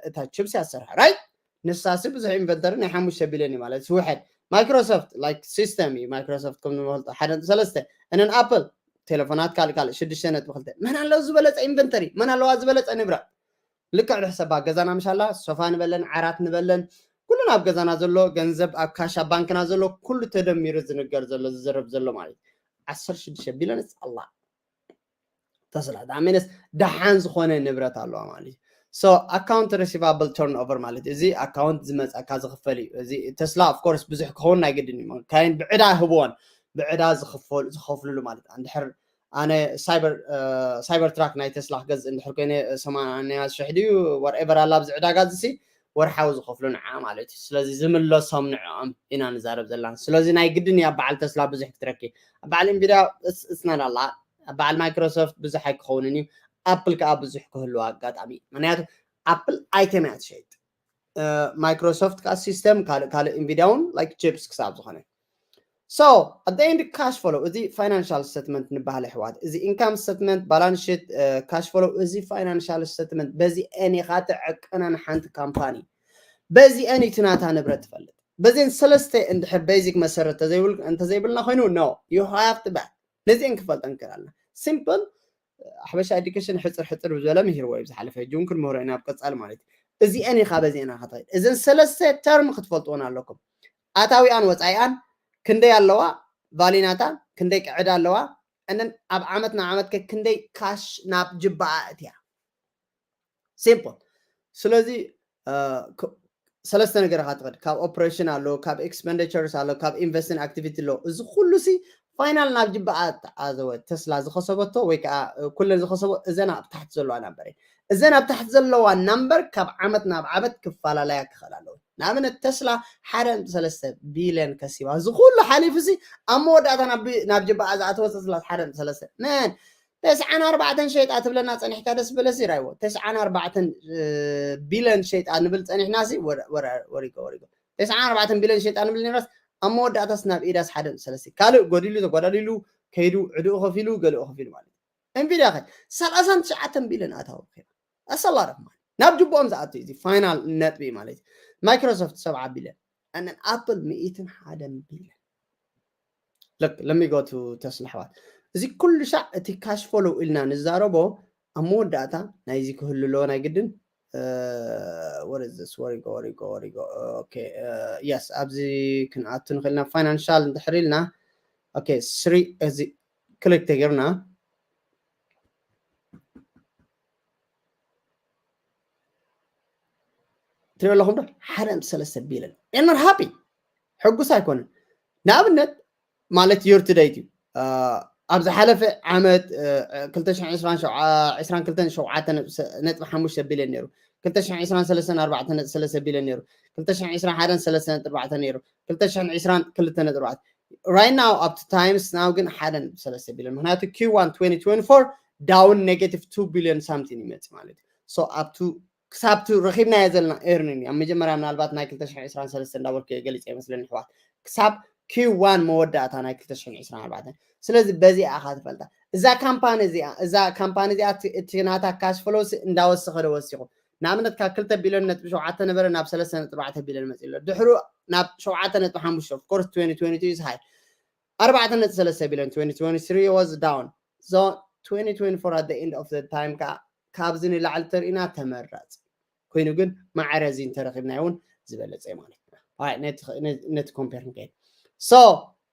እታ ችፕስ ያሰርሐ ራይት፣ ንሳሲ ብዙሕ ኢንቨንተሪ ናይ ሓሙሽተ ቢልዮን እዩ ማለት ስውሐት። ማይክሮሶፍት ላይክ ሲስተም እዩ። ማይክሮሶፍት ከም ንፈልጦ ሓደ ነጥቢ ሰለስተ። እነን ኣፕል ቴሌፎናት ካልእ ካልእ ሽዱሽተ ነጥቢ ክልተ። መን ኣለዋ ዝበለፀ ኢንቨንተሪ? መን ኣለዋ ዝበለፀ ንብረት? ልክዕ ዶ ሕሰባ? ገዛና ምሻላ ሶፋ ንበለን ዓራት ንበለን ኩሉ ኣብ ገዛና ዘሎ ገንዘብ ኣብ ካሽ ኣብ ባንክና ዘሎ ኩሉ ተደሚሩ ዝንገር ዘሎ ዝዝረብ ዘሎ ማለት ዓሰርተ ሽዱሽተ ቢልዮን ኣላ ተስላ ዳሜነስ ደሓን ዝኾነ ንብረት ኣለዋ ማለት እዩ። So ኣካውንት ሪሲቫብል ተርን ኦቨር ማለት እዚ ኣካውንት ዝመፀካ ዝኽፈል እዩ። እዚ ተስላ ኦፍኮርስ ብዙሕ ክኸውን ናይ ግድን እዩ። ካይን ብዕዳ ህብዎን ብዕዳ ዝኽፈል ዝኸፍልሉ ማለት እንድሕር ኣነ ሳይበር ሳይበር ትራክ ናይ ተስላ ክገዝእ እንድሕር ኮይነ ሰማንያ ሽሕ ድዩ ወርኤቨር ኣላ ኣብዚ ዕዳጋ እዚ ሲ ወርሓዊ ዝኸፍሉ ንዓ ማለት እዩ። ስለዚ ዝምለሶም ንዕኦም ኢና ንዛረብ ዘለና። ስለዚ ናይ ግድን እያ በዓል ተስላ ብዙሕ ክትረኪ። ኣብ በዓል ኢንቪድያ እስናን ኣላ ኣብ በዓል ማይክሮሶፍት ብዙሕ ኣይክኸውንን እዩ። ኣፕል ከዓ ብዙሕ ክህልዋ ኣጋጣሚ እዩ። ምክንያቱ ኣፕል ኣይተም እያ ትሸይጥ። ማይክሮሶፍት ከዓ ሲስተም ካልእ ካልእ ኢንቪድያ እውን ላይክ ቺፕስ ክሳብ ዝኾነ So at the end ካሽ ፍሎ እዚ ፋይናንሻል ስተትመንት ንበሃል ኣሕዋት። እዚ ኢንካም ስተትመንት፣ ባላንስ ሽት፣ ካሽ ፍሎ እዚ ፋይናንሻል ስተትመንት በዚአን ኢኻ ትዕቅነን ሓንቲ ካምፓኒ። በዚአን እዩ እቲ ናታ ንብረት ትፈልጥ። በዚአን ሰለስተ እንድሕር ቤዚክ መሰረት እንተዘይብልና ኮይኑ no you have to bet ነዚአን ክፈልጠን ክእል ኣለና። ሲምፕል ሓበሻ ኤዱኬሽን ሕፅር ሕፅር ብዝበለ ምሂርዎ እዩ ዝሓለፈ ሕጂ እውን ክንምህሮ ኢና ኣብ ቀፃሊ ማለት እዩ። እዚአን ኢኻ በዚአን ኢኻ ትኸይድ። እዘን ሰለስተ ተርም ክትፈልጥዎን ኣለኩም። ኣታዊኣን ወፃኢኣን ክንደይ ኣለዋ፣ ቫሊናታ ክንደይ ዕዳ ኣለዋ፣ እንን ኣብ ዓመት ንዓመት ከ ክንደይ ካሽ ናብ ጅባኣ እትያ። ሲምፕል። ስለዚ ሰለስተ ነገር ኢኻ ትኸድ። ካብ ኦፕሬሽን ኣሎ፣ ካብ ኤክስፐንዲቸርስ ኣሎ፣ ካብ ኢንቨስቲንግ ኣክቲቪቲ ኣሎ። እዚ ኩሉ ሲ ፋይናል ናብ ጅባኣ ተኣዘወ። ተስላ ዝኸሰበቶ ወይ ከዓ ኩለን ዝኸሰቦ እዘን ኣብ ታሕቲ ዘለዋ ናምበር እየን። እዘን ኣብ ታሕቲ ዘለዋ ናምበር ካብ ዓመት ናብ ዓመት ክፈላለያ ክኽእል ኣለዎ። ንኣብነት ተስላ ሓደ ነጥቢ ሰለስተ ቢልዮን ከሲባ። እዚ ኩሉ ሓሊፉ ሲ ኣብ መወዳእታ ናብ ቢ- ናብ ጅባኣ ዝኣተወ ተስላ ሓደ ነጥቢ ሰለስተ መን ተስዓን ኣርባዕተን ሸይጣ ትብለና ፀኒሕካ ደስ በለሲ ራይዎ ተስዓን ኣርባዕተን ቢልዮን ሸይጣ ንብል ፀኒሕና ሲ ወረ- ወረ- ወሪጎ ወሪጎ ተስዓን ኣርባዕተን ቢልዮን ሸይጣ ንብል ነይራስ ኣብ መወዳእታስ ናብ ኢዳስ ሓደ ነጥቢ ሰለስተ ካልእ ጎዲሉ ተጓዳዲሉ ከይዱ ዕድኡ ከፊሉ ገሊኡ ከፊሉ ማለት እዩ። ኤንቪድያ ከ ሰላሳን ትሽዓተን ቢልዮን ኣታዊ ረኺባ። ኣሰላረፍ ማለት ናብ ጅቦኦም ዝኣቱ እዩ። ፋይናል ነጥቢ ማለት እዩ። ማይክሮሶፍት ሰብዓ ቢልዮን ኣነን ኣፕል ሚእትን ሓደን ቢልዮን። Look, let me go to Tesla ኣሕዋት። እዚ ኩሉ ሻዕ እቲ ካሽ ፍሎው ኢልና ንዛረቦ ኣብ መወዳእታ ናይዚ ክህሉ ኣለዎ ናይ ግድን። What is this? Where you go? Where you go? Where you go? Okay, yes, ኣብዚ ክንኣቱ ንኽእልና ፋይናንሻል እንድሕር ኢልና okay ስሪ እዚ ክሊክ ተገርና ትሪኦ ኣለኹም ዶ ሓደ ነጥቢ ሰለስተ ቢልዮን ኤነር ሃፒ ሕጉስ ኣይኮነን። ንኣብነት ማለት year to date እዩ። ኣብ ዝሓለፈ ዓመት ክልተ ሽሕን ዕስራን ሸውዓተ ነጥቢ ሓሙሽተ ቢልዮን ነይሩ። ክልተ ሽሕን ዕስራን ሰለስተን ኣርባዕተ ነጥቢ ሰለስተ ቢልዮን ነይሩ። ክልተ ሽሕን ዕስራን ሓደን ሰለስተ ነጥቢ ኣርባዕተ ነይሩ። ክልተ ሽሕን ዕስራን ክልተ ነጥቢ ኣርባዕተ right now up to times now ግን ሓደ ነጥቢ ሰለስተ ቢልዮን ምክንያቱ ኪው ዋን twenty twenty four down negative two billion something ይመጽእ ማለት እዩ። So up to ክሳብ እቲ ረኺብናዮ ዘለና ኤርኒንግ ኣብ መጀመርያ ምናልባት ናይ ክልተ ሽሕን ዕስራን ሰለስተን እንዳበልኩ ገሊፀ ይመስለኒ ኣሕዋት ክሳብ ኪው ዋን መወዳእታ ናይ ክልተ ሽሕን ዕስራን ኣርባዕተን ስለዚ በዚኣ ኢኻ ትፈልጣ እዛ ካምፓኒ እዚኣ እዛ ካምፓኒ እዚኣ እቲ ናታ ካሽ ፍሎው እንዳወሰኸ ዶ ወሲኹ ንኣብነት ካብ ክልተ ቢልዮን ነጥቢ ሸውዓተ ነበረ ናብ ሰለስተ ነጥቢ ኣርባዕተ ቢልዮን መፂ ኣሎ ድሕሩ ናብ ሸውዓተ ነጥቢ ሓሙሽተ of course twenty twenty is high ኣርባዕተ ነጥቢ ሰለስተ ቢልዮን twenty twenty three was down so twenty twenty four at the end of the time ከዓ ካብዚ ንላዕሊ ተርእዩና ተመራፂ ኮይኑ ግን ማዕረ እዚ እንተረኺብናዮ እውን ዝበለፀ እዩ ማለት እዩ ነቲ ኮምፔር ንከይድ so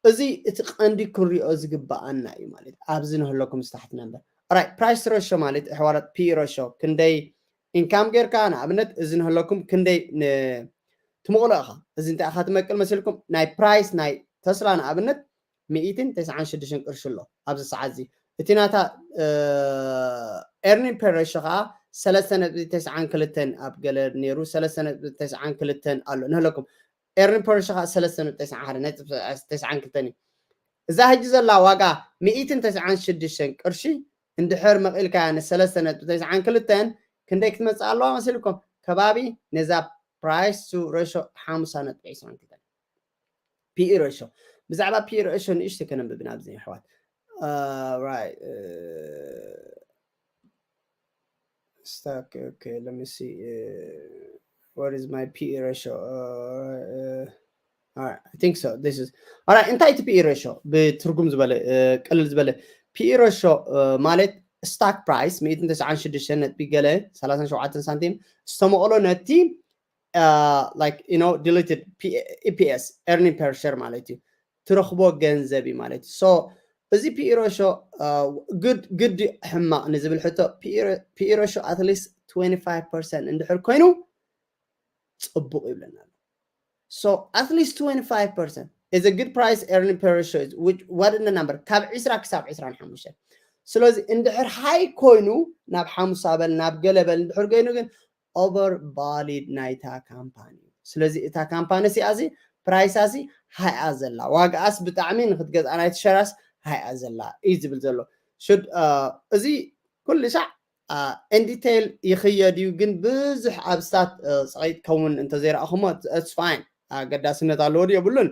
እዚ እቲ ቀንዲ ክንሪኦ ዝግባኣና እዩ ማለት ኣብዚ ንህለኩም ዝታሕትና እምበር ራይ ፕራይስ ረሾ ማለት ኣሕዋላት ፒ ረሾ ክንደይ ኢንካም ጌርካ ንኣብነት እዚ ንህለኩም ክንደይ ትመቕሎ ኢኻ እዚ እንታይ ኢኻ ትመቅል መሲልኩም ናይ ፕራይስ ናይ ተስላ ንኣብነት ሚእትን ተስዓን ሽዱሽተን ቅርሺ ኣሎ ኣብዚ ሰዓት እዚ እቲ ናታ ኤርኒንግ ፐር ሬሾ ከዓ ሰለስተ ነጥቢ ተስዓን ክልተን ኣብ ገለ ነይሩ ሰለስተ ነጥቢ ተስዓን ክልተን ኣሎ ንህለኩም ኤርኒንግ ፐር ሬሾ ከዓ ሰለስተ ነጥቢ ተስዓን ሓደ ነጥቢ ተስዓን ክልተን እዩ እዛ ሕጂ ዘላ ዋጋ ሚእትን ተስዓን ሽዱሽተን ቅርሺ እንድሕር መቒልካያ ንሰለስተ ነጥቢ ተስዓን ክልተን ክንደይ ክትመፅእ ኣለዋ መሲልኩም ከባቢ ነዛ ፕራይስ ቱ ሬሾ ሓሙሳ ነጥቢ ዕስራን ክልተን ፒኢ ሬሾ ብዛዕባ ፒኢ ሬሾ ንእሽቶ ከነንብብ ናብዚ ኣሕዋት right stack okay let me see uh, what is my PE ratio uh, uh, all right I think so this is all right እንታይ እቲ PE ratio ብትርጉም ዝበለ ቅልል ዝበለ PE ratio ማለት stock price ሚእትን ተስዓን ሽዱሽተን ነጥቢ ገለ ሰላሳን ሸውዓተን ሳንቲም ዝተመቕሎ ነቲ like you know diluted EPS earning per share ማለት እዩ ትረኽቦ ገንዘብ እዩ ማለት እዩ so እዚ PE ratio good good ሕማቕ ንዝብል ሕቶ PE ratio at least twenty five percent እንድሕር ኮይኑ ፅቡቕ ይብለና ኣሎ so at least twenty five percent is a good price earning per ratio which what in the number ካብ ዕስራ ክሳብ ዕስራን ሓሙሽተን ስለዚ እንድሕር ሃይ ኮይኑ ናብ ሓሙሳ በል ናብ ገለ በል እንድሕር ኮይኑ ግን over valid ናይታ ካምፓኒ ስለዚ እታ ካምፓኒ እዚኣ እዚ ፕራይሳ እዚ ሃይኣ ዘላ ዋጋኣስ ብጣዕሚ ንክትገዝኣ ናይቲ ሸራስ ሃይኣ ዘላ እዩ ዝብል ዘሎ ሽድ እዚ ኩሉ ሻዕ in detail ይኽየድ እዩ ግን ብዙሕ ኣብ ስታት ፀቂጥከውን እንተዘይረኣኹሞ it's fine ኣገዳስነት ኣለዎ ድዩ የብሉን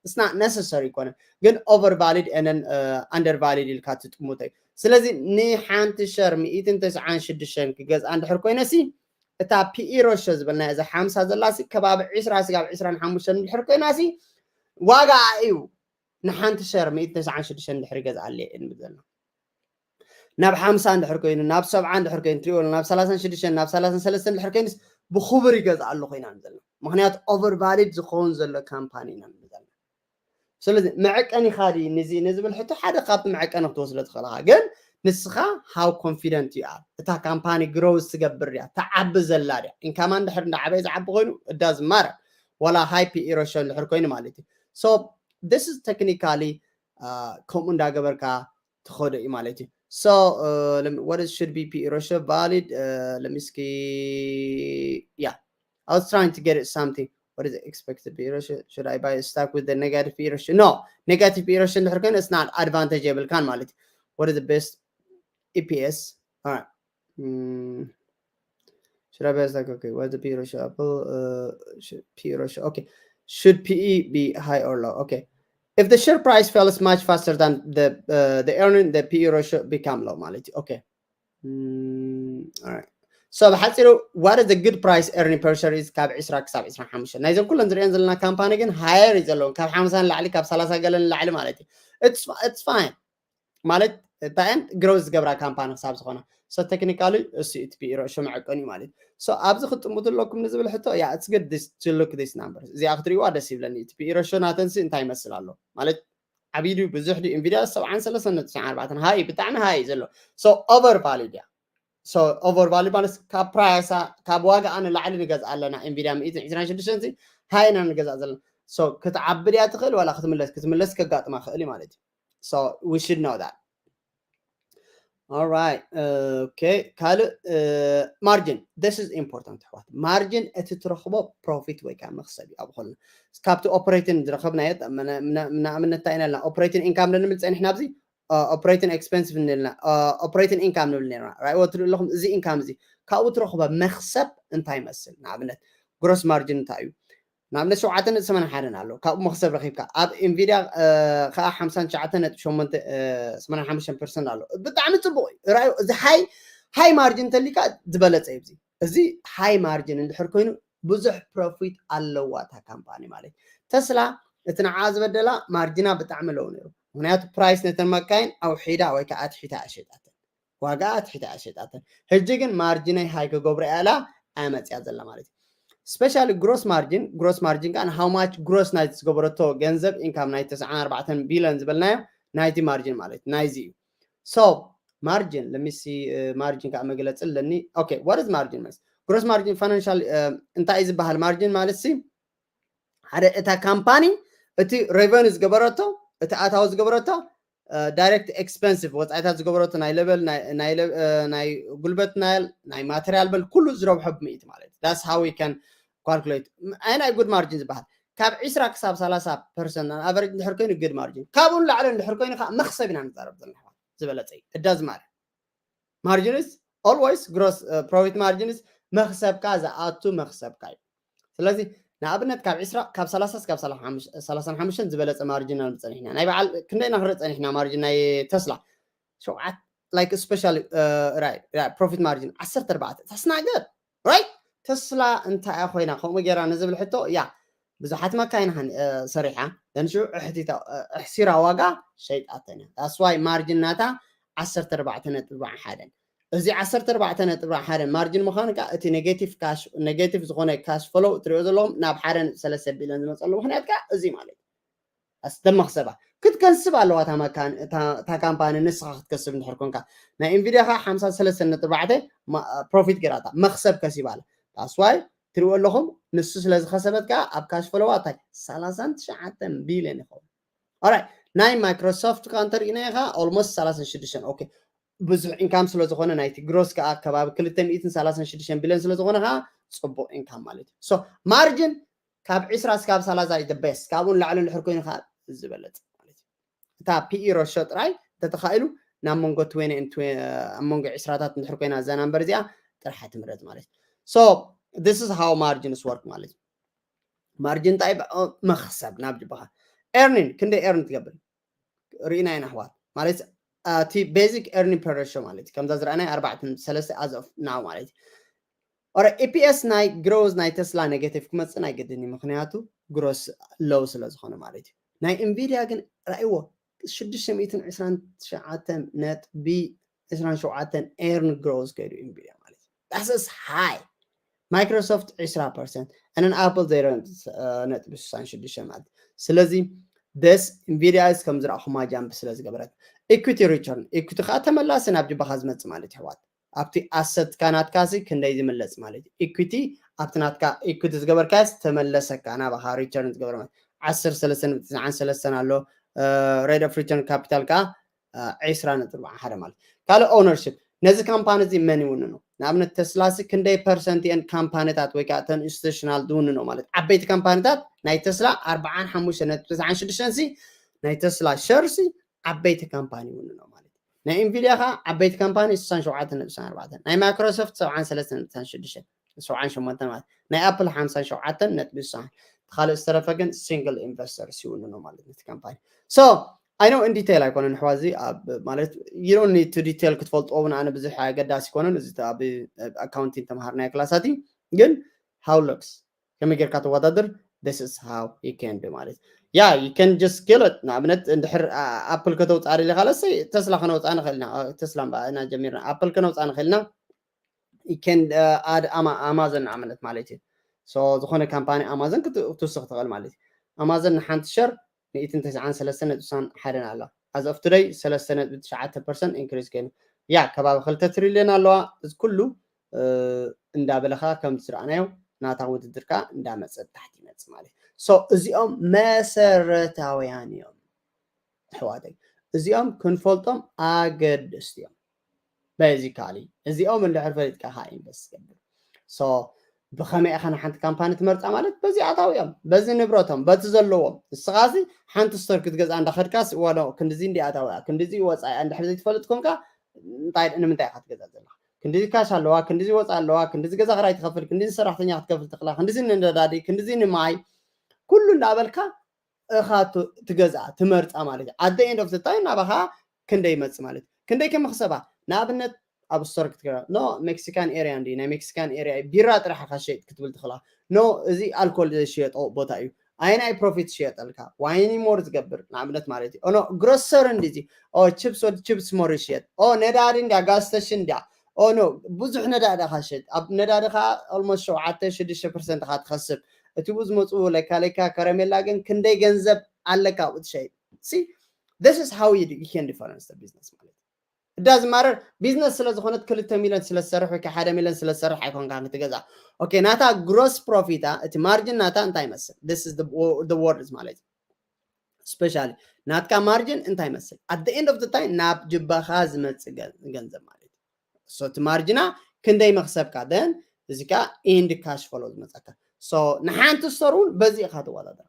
it's not necessary ይኮነ ግን over valid and under valid ኢልካ ትጥሙተ እዩ ስለዚ ንሓንቲ ሸር ሚእትን ተስዓን ሽዱሽተን ክገዝኣ እንድሕር ኮይነ ሲ እታ ፒኢ ሮሾ ዝበልና እዛ ሓምሳ ዘላ ሲ ከባቢ ዕስራ ስጋብ ዕስራን ሓሙሽተን እንድሕር ኮይና ሲ ዋጋ እዩ ንሓንቲ ሸር ሚእትን ተስዓን ሽዱሽተን እንድሕር ይገዝኣለ እንብል ዘለና ናብ ሓምሳ እንድሕር ኮይኑ ናብ ሰብዓ እንድሕር ኮይኑ ትሪእዎ ናብ ሰላሳን ሽዱሽተን ናብ ሰላሳን ሰለስተን እንድሕር ኮይኑስ ብክቡር ይገዝኣሉ ኮይና ንዘልና ምክንያቱ over valid ዝኸውን ዘሎ ካምፓኒ ኢና ንብል ዘለና ስለዚ መዐቀኒኻ ድዩ ንዚ ንዝብል ሕቶ ሓደ ካብቲ መዐቀኒ ክትወስዶ ትኽእል ኢኻ ግን ንስኻ how confident you are እታ ካምፓኒ ግሮውስ ትገብር ድያ ትዓቢ ዘላ ድያ ኢንካማ እንድሕር እንዳዓበየ ዝዓቢ ኮይኑ እዳ ዝማረ ዋላ ሃይ ፒኢ ሮሾ እንድሕር ኮይኑ ማለት እዩ so this is technically ከምኡ እንዳገበርካ ትኸዶ እዩ ማለት እዩ so uh, let me, what is should be PE ratio valid uh, let me see yeah I was trying to get it something what is the expected PE ratio should I buy a stock with the negative PE ratio no negative PE ratio እንድሕር ኮይኑ it's not advantage የብልካን ማለት እዩ what is the best EPS all right mm. Should I buy a stock? Okay, what's the P ratio? Apple uh, P ratio. Okay. Should P E be high or low? Okay. If the share price falls much faster than the uh, the earning, the P E ratio become low ማለት እዩ። Okay. Mm, all right. So ብሓፂሩ what is the good price earning per share is ካብ ዕስራ ክሳብ ዕስራን ሓሙሽተን። ናይዘን ኩለን ዝሪአን ዘለና ካምፓኒ ግን higher እዩ ዘለዎም፣ ካብ ሓምሳ ንላዕሊ፣ ካብ ሰላሳ ገለን ንላዕሊ ማለት እዩ። It's it's fine ማለት እታየን growth ዝገብራ ካምፓኒ ክሳብ ዝኾነ። So technically እሱ እቲ P E ratio መዐቀኒ እዩ ማለት እዩ። So ኣብዚ ክጥምቱ ኣለኩም ንዝብል ሕቶ yeah, it's good this to look this numbers። እዚኣ ክትሪእዋ ደስ ይብለኒ። እቲ P E ratio ናተንሲ እንታይ ይመስል ኣሎ ማለት ዓብዩ ድዩ ብዙሕ ድዩ? Nvidia ሰብዓን ሰለስተን ነጥቢ ትሽዓን ኣርባዕተን high፣ ብጣዕሚ high እዩ ዘሎ። So over valued እያ። So over valued ማለት ካብ price ኣ ካብ ዋጋኣ ንላዕሊ ንገዝኣ ኣለና። Nvidia ሚእትን ዕስራን ሽዱሽተን high ኢና ንገዝኣ ዘለና። So ክትዓቢ ድያ ትኽእል ዋላ ክትምለስ? ክትምለስ ከጋጥማ ክእል እዩ ማለት እዩ። So we should know that. All right. Okay. ካልእ margin, this is important ኣሕዋት። Margin እቲ ትረኽቦ profit ወይ ከዓ መኽሰብ እዩ። ኣብ ኾልና ካብቲ operating ዝረኸብናዮ ንኣብነት እንታይ ኢና ኢልና operating income ንብል ፀኒሕና ኣብዚ operating expense ንልና operating income ንብል ነርና። ራእይዎ ትሪኡ ኣለኹም። እዚ income እዚ ካብኡ ትረኽቦ መኽሰብ እንታይ ይመስል? ንኣብነት gross margin እንታይ እዩ? ንኣብነት ሸውዓተ ነጥቢ ሰማንያ ሓደን ኣሎ፣ ካብኡ መኽሰብ ረኺብካ። ኣብ Nvidia ከዓ ሓምሳን ትሽዓተን ነጥቢ ሸሞንተ ሰማንያ ሓሙሽተ ፐርሰንት ኣሎ። ብጣዕሚ ፅቡቕ እዩ። ራእዩ እዚ high high margin እንተሊካ ዝበለፀ እዩ። እዚ high margin እንድሕር ኮይኑ ብዙሕ profit ኣለዋ እታ ካምፓኒ ማለት እዩ። ተስላ እቲ ንዓ ዝበደላ ማርጅና ብጣዕሚ low ነይሩ፣ ምክንያቱ price ነተን መካይን ኣውሒዳ ወይ ከዓ ኣትሒታ ኣሸጣተን፣ ዋጋ ኣትሒታ ኣሸጣተን። ሕጂ ግን ማርጅነይ high ክገብሮ እያ ኢላ ኣያ መፅያ ዘላ ማለት እዩ። Specially gross margin፣ gross margin ከዓ how much gross ናይቲ ዝገበረቶ ገንዘብ income ናይ ተስዓን ኣርባዕተን ቢልዮን ዝበልናዮ ናይቲ ማርጅን ማለት ናይዚ እዩ። So margin, let me see, margin ከዓ መግለፂ ኣለኒ። Okay, what is margin ማለት? Gross margin financial እንታይ እዩ ዝበሃል? Margin ማለት ሲ ሓደ እታ ካምፓኒ እቲ revenue ዝገበረቶ፣ እቲ ኣታዊ ዝገበረቶ direct expensive ወፃኢታት ዝገበረቶ ናይ level ናይ ጉልበት ናይ material በል ኩሉ ዝረብሖ ብምእቲ ማለት that's how we can calculate። ኣይ ናይ good margin ዝበሃል ካብ ዕስራ ክሳብ ሰላሳ percent on average እንድሕር ኮይኑ good margin፣ ካብኡ ንላዕሊ እንድሕር ኮይኑ ከዓ መኽሰብ ኢና ንዛረብ ዘለና ዝበለፀ እዩ። እዳዝማር margin is always gross profit margin is መኽሰብካ ዝኣቱ መኽሰብካ እዩ። ስለዚ ንኣብነት ካብ ዕስራ ካብ ሰላሳ እስካብ ሰላሳን ሓሙሽተን ዝበለፀ ማርጅን ንርኢ ፀኒሕና። ናይ በዓል ክንደይ ኢና ክንርኢ ፀኒሕና? ማርጅን ናይ ተስላ ሸውዓት like special profit margin ዓሰርተ ኣርባዕተ። That's not good, right? ተስላ እንታይ እያ ኮይና ከምኡ ገይራ ንዝብል ሕቶ ያ ብዙሓት መካይን ሰሪሓ ንሽዑ ኣሕሲራ ዋጋ ሸይጣተን እያ። That's why ማርጅን ናታ ዓሰርተ ኣርባዕተ ነጥቢ ኣርባዕን ሓደን። እዚ ዓሰርተ ኣርባዕተ ነጥቢ ኣርባዕን ሓደን ማርጅን ምዃኑ ከዓ እቲ negative cash negative ዝኾነ cash flow እትሪኦ ዘለኹም ናብ ሓደ ነጥቢ ሰለስተ ቢልዮን ዝመፀሉ ምክንያት ከዓ እዚ ማለት እዩ። ኣስተመኽሰባ ክትከስብ ኣለዋ እታ ካምፓኒ። ንስኻ ክትከስብ እንድሕር ኮንካ ናይ Nvidia ከዓ ሓምሳ ሰለስተ ነጥቢ ኣርባዕተ profit ገይራታ መኽሰብ ከሲባ ኣላ። That's why ትሪእዎ ኣለኹም። ንሱ ስለ ዝኸሰበት ከዓ ኣብ cash flow ዋ እንታይ ሰላሳን ትሽዓተን ቢልዮን ይኸውን። Alright፣ ናይ Microsoft ከዓ እንተሪእና ከዓ almost ሰላሳን ሽዱሽተን። Okay፣ ብዙሕ income ስለ ዝኾነ ናይቲ gross ከዓ ከባቢ ክልተ ሚእትን ሰላሳን ሽዱሽተን ቢልዮን ስለ ዝኾነ ከዓ ፅቡቕ income ማለት እዩ። So ማርጅን ካብ ዕስራ እስካብ ሰላሳ is the best። ካብኡ ንላዕሊ እንድሕር ኮይኑ ከዓ ዝበለፀ ማለት እዩ። እታ P E ratio ጥራይ እንተተኻኢሉ ናብ መንጎ twenty and ኣብ መንጎ ዕስራታት እንድሕር ኮይና እዛ number እዚኣ ጥራሕ ትምረፅ ማለት እዩ። So this is how margins work ማለት እዩ። ማርጅን እንታይ መኽሰብ ናብ ጅባኻ earning ክንደይ earn ትገብር ርኢና ኢና ኣሕዋት። ማለት እቲ basic earning per ratio ማለት እዩ። ከምዛ ዝረኣናይ ኣርባዕተ ነጥቢ ሰለስተ as of now ማለት እዩ። Alright፣ E P S ናይ growth ናይ ተስላ negative ክመፅእ ናይ ግድን እዩ፣ ምክንያቱ gross low ስለ ዝኾነ ማለት እዩ። ናይ Nvidia ግን ራእይዎ ሽዱሽተ ሚእትን ዕስራን ትሽዓተን ነጥቢ ዕስራን ሸውዓተን earn growth ከይዱ Nvidia ማለት እዩ። That's high። Microsoft ዕስራ percent and Apple ዜሮ ነጥቢ ስሳን ሽዱሽተ ማለት እዩ። ስለዚ this Nvidia is ከም ዝረኣኹማ jump ስለ ዝገበረት equity return equity ከዓ ተመላሲ ናብ ጅባኻ ዝመፅእ ማለት እዩ ኣሕዋት። ኣብቲ asset ካ ናትካ ሲ ክንደይ ዝምለስ ማለት እዩ። Equity ኣብቲ ናትካ equity ዝገበርካስ ተመለሰካ ናባኻ return ዝገበር ማለት ዓሰርተ ሰለስተ ነጥቢ ትስዓን ሰለስተን ኣሎ። Rate of return capital ከዓ ዕስራ ነጥቢ ሓደ ማለት ካልእ ownership ነዚ ካምፓኒ እዚ መን ይውንኖ? ንኣብነት ተስላ ሲ ክንደይ ፐርሰንት እየን ካምፓኒታት ወይ ከዓ ተን institutional ዝውንኖ ማለት ዓበይቲ ካምፓኒታት ናይ ተስላ ኣርባዓን ሓሙሽተ ነጥቢ ትስዓን ሽዱሽተን ሲ ናይ ተስላ share ሲ ዓበይቲ ካምፓኒ ይውንኖ ማለት ናይ Nvidia ከዓ ዓበይቲ ካምፓኒ ስሳን ሸውዓተ ነጥቢ ኣርባዕተ ናይ Microsoft ሰብዓን ሰለስተ ነጥቢ ሽዱሽተ ሰብዓን ሸሞንተ ማለት ናይ Apple ሓምሳን ሸውዓተን ነጥቢ ስሳን ካልእ ዝተረፈ ግን single investors ይውንኖ ማለት ነቲ ካምፓኒ። So I know in detail ኣይኮነን ኣሕዋዚ፣ ኣብ ማለት you don't need to detail ክትፈልጥዎ እውን ኣነ ብዙሕ ኣገዳሲ ኣይኮነን። እዚ ኣብ ኣካውንቲንግ ተምሃርናዮ ክላሳት እዩ። ግን how looks ከመይ ጌርካ ተወዳድር? This is how you can do ማለት ያ you can just kill it። ንኣብነት እንድሕር ኣፕል ከተውፅኣ ደሊኻ ለሰይ ተስላ ከነውፅኣ ንኽእል ኢና። ተስላ እምበኣር ኢና ጀሚርና ኣፕል ከነውፅኣ ንኽእል ኢና። You can add ኣማዞን ንኣብነት ማለት እዩ። So ዝኾነ ካምፓኒ ኣማዞን ክትውስኽ ትኽእል ማለት እዩ። ኣማዞን ንሓንቲ ሸር ሚእትን ተስዓን ሰለስተን ነጥቢ ስሳን ሓደን ኣላ። As of today ሰለስተ ነጥቢ ትሽዓተ ፐርሰንት increase ኮይኑ ያ ከባቢ ክልተ ትሪልዮን ኣለዋ። እዚ ኩሉ እንዳበለኻ ከምቲ ዝረኣናዮ ናታ ውድድር ከዓ እንዳመፀ ታሕቲ ይመፅእ ማለት እዩ። So እዚኦም መሰረታውያን እዮም ኣሕዋተይ። እዚኦም ክንፈልጦም ኣገደስቲ እዮም። Basically እዚኦም እንድሕር ፈሊጥካ ከዓ ኢንቨስት ትገብር። So ብኸመይ ኢኻ ንሓንቲ ካምፓኒ ትመርፃ ማለት በዚ ኣታዊኦም፣ በዚ ንብረቶም፣ በቲ ዘለዎም። ንስኻሲ ሓንቲ ስቶር ክትገዝኣ እንዳኸድካስ ዋሎ ክንድዚ እንዲ ኣታዊያ ክንድዚ ወፃኢያ እንድሕር ዘይትፈልጥ ኮንካ እንታይ ንምንታይ ኢኻ ትገዝኣ ዘለኻ? ክንድዚ ካሽ ኣለዋ፣ ክንድዚ ወፃኢ ኣለዋ፣ ክንድዚ ገዛ ክራይ ትኸፍል፣ ክንድዚ ሰራሕተኛ ክትከፍል ትኽላ፣ ክንድዚ ንነዳዲ፣ ክንድዚ ንማይ፣ ኩሉ እንዳበልካ እኻ ትገዝኣ ትመርፃ ማለት እዩ። At the end of the time ናባኻ ክንደይ ይመፅእ ማለት እዩ። ክንደይ ከመኽሰባ ንኣብነት ኣብ ስቶር ክትገባ ኖ ሜክሲካን ኤርያ እንዲ ናይ ሜክሲካን ኤርያ ቢራ ጥራሕ ኢኻ ሸይጥ ክትብል ትኽላ። ኖ እዚ ኣልኮል ዝሽየጦ ቦታ እዩ። ኣይናይ ፕሮፊት ዝሽየጠልካ ዋይኒ ሞር ዝገብር ንኣብነት ማለት እዩ። ኖ ግሮሰር እንዲ እዚ ኦ ችፕስ ወዲ ችፕስ ሞር ይሽየጥ። ኦ ነዳዲ እንዲያ ጋዝ ስቴሽን እንዲያ ኦ ኖ ብዙሕ ነዳዲ ኢኻ ሸይጥ። ኣብ ነዳዲ ከዓ ኦልሞስት ሸውዓተ ሽዱሽተ ፐርሰንት ኢኻ ትኸስብ። እቲ ብኡ ዝመፁ ለካ ለካ ከረሜላ ግን ክንደይ ገንዘብ ኣለካ ኣብኡ ትሸይጥ። See this is how you, you can difference the business ማለት እዩ። It doesn't matter ቢዝነስ ስለ ዝኾነት ክልተ ሚልዮን ስለ ዝሰርሕ ወይ ከዓ ሓደ ሚልዮን ስለ ዝሰርሕ ኣይኮንካ ክትገዛ። ኦኬ ናታ ግሮስ ፕሮፊታ እቲ ማርጅን ናታ እንታይ ይመስል? This is the words ማለት እዩ። Especially ናትካ ማርጅን እንታይ ይመስል? At the end of the time ናብ ጅባኻ ዝመፅእ ገንዘብ ማለት እዩ። So እቲ ማርጅና ክንደይ መኽሰብካ then እዚ ከዓ end cash flow ዝመፀካ። So ንሓንቲ ስቶር እውን በዚ ኢኻ ትወዳደራ።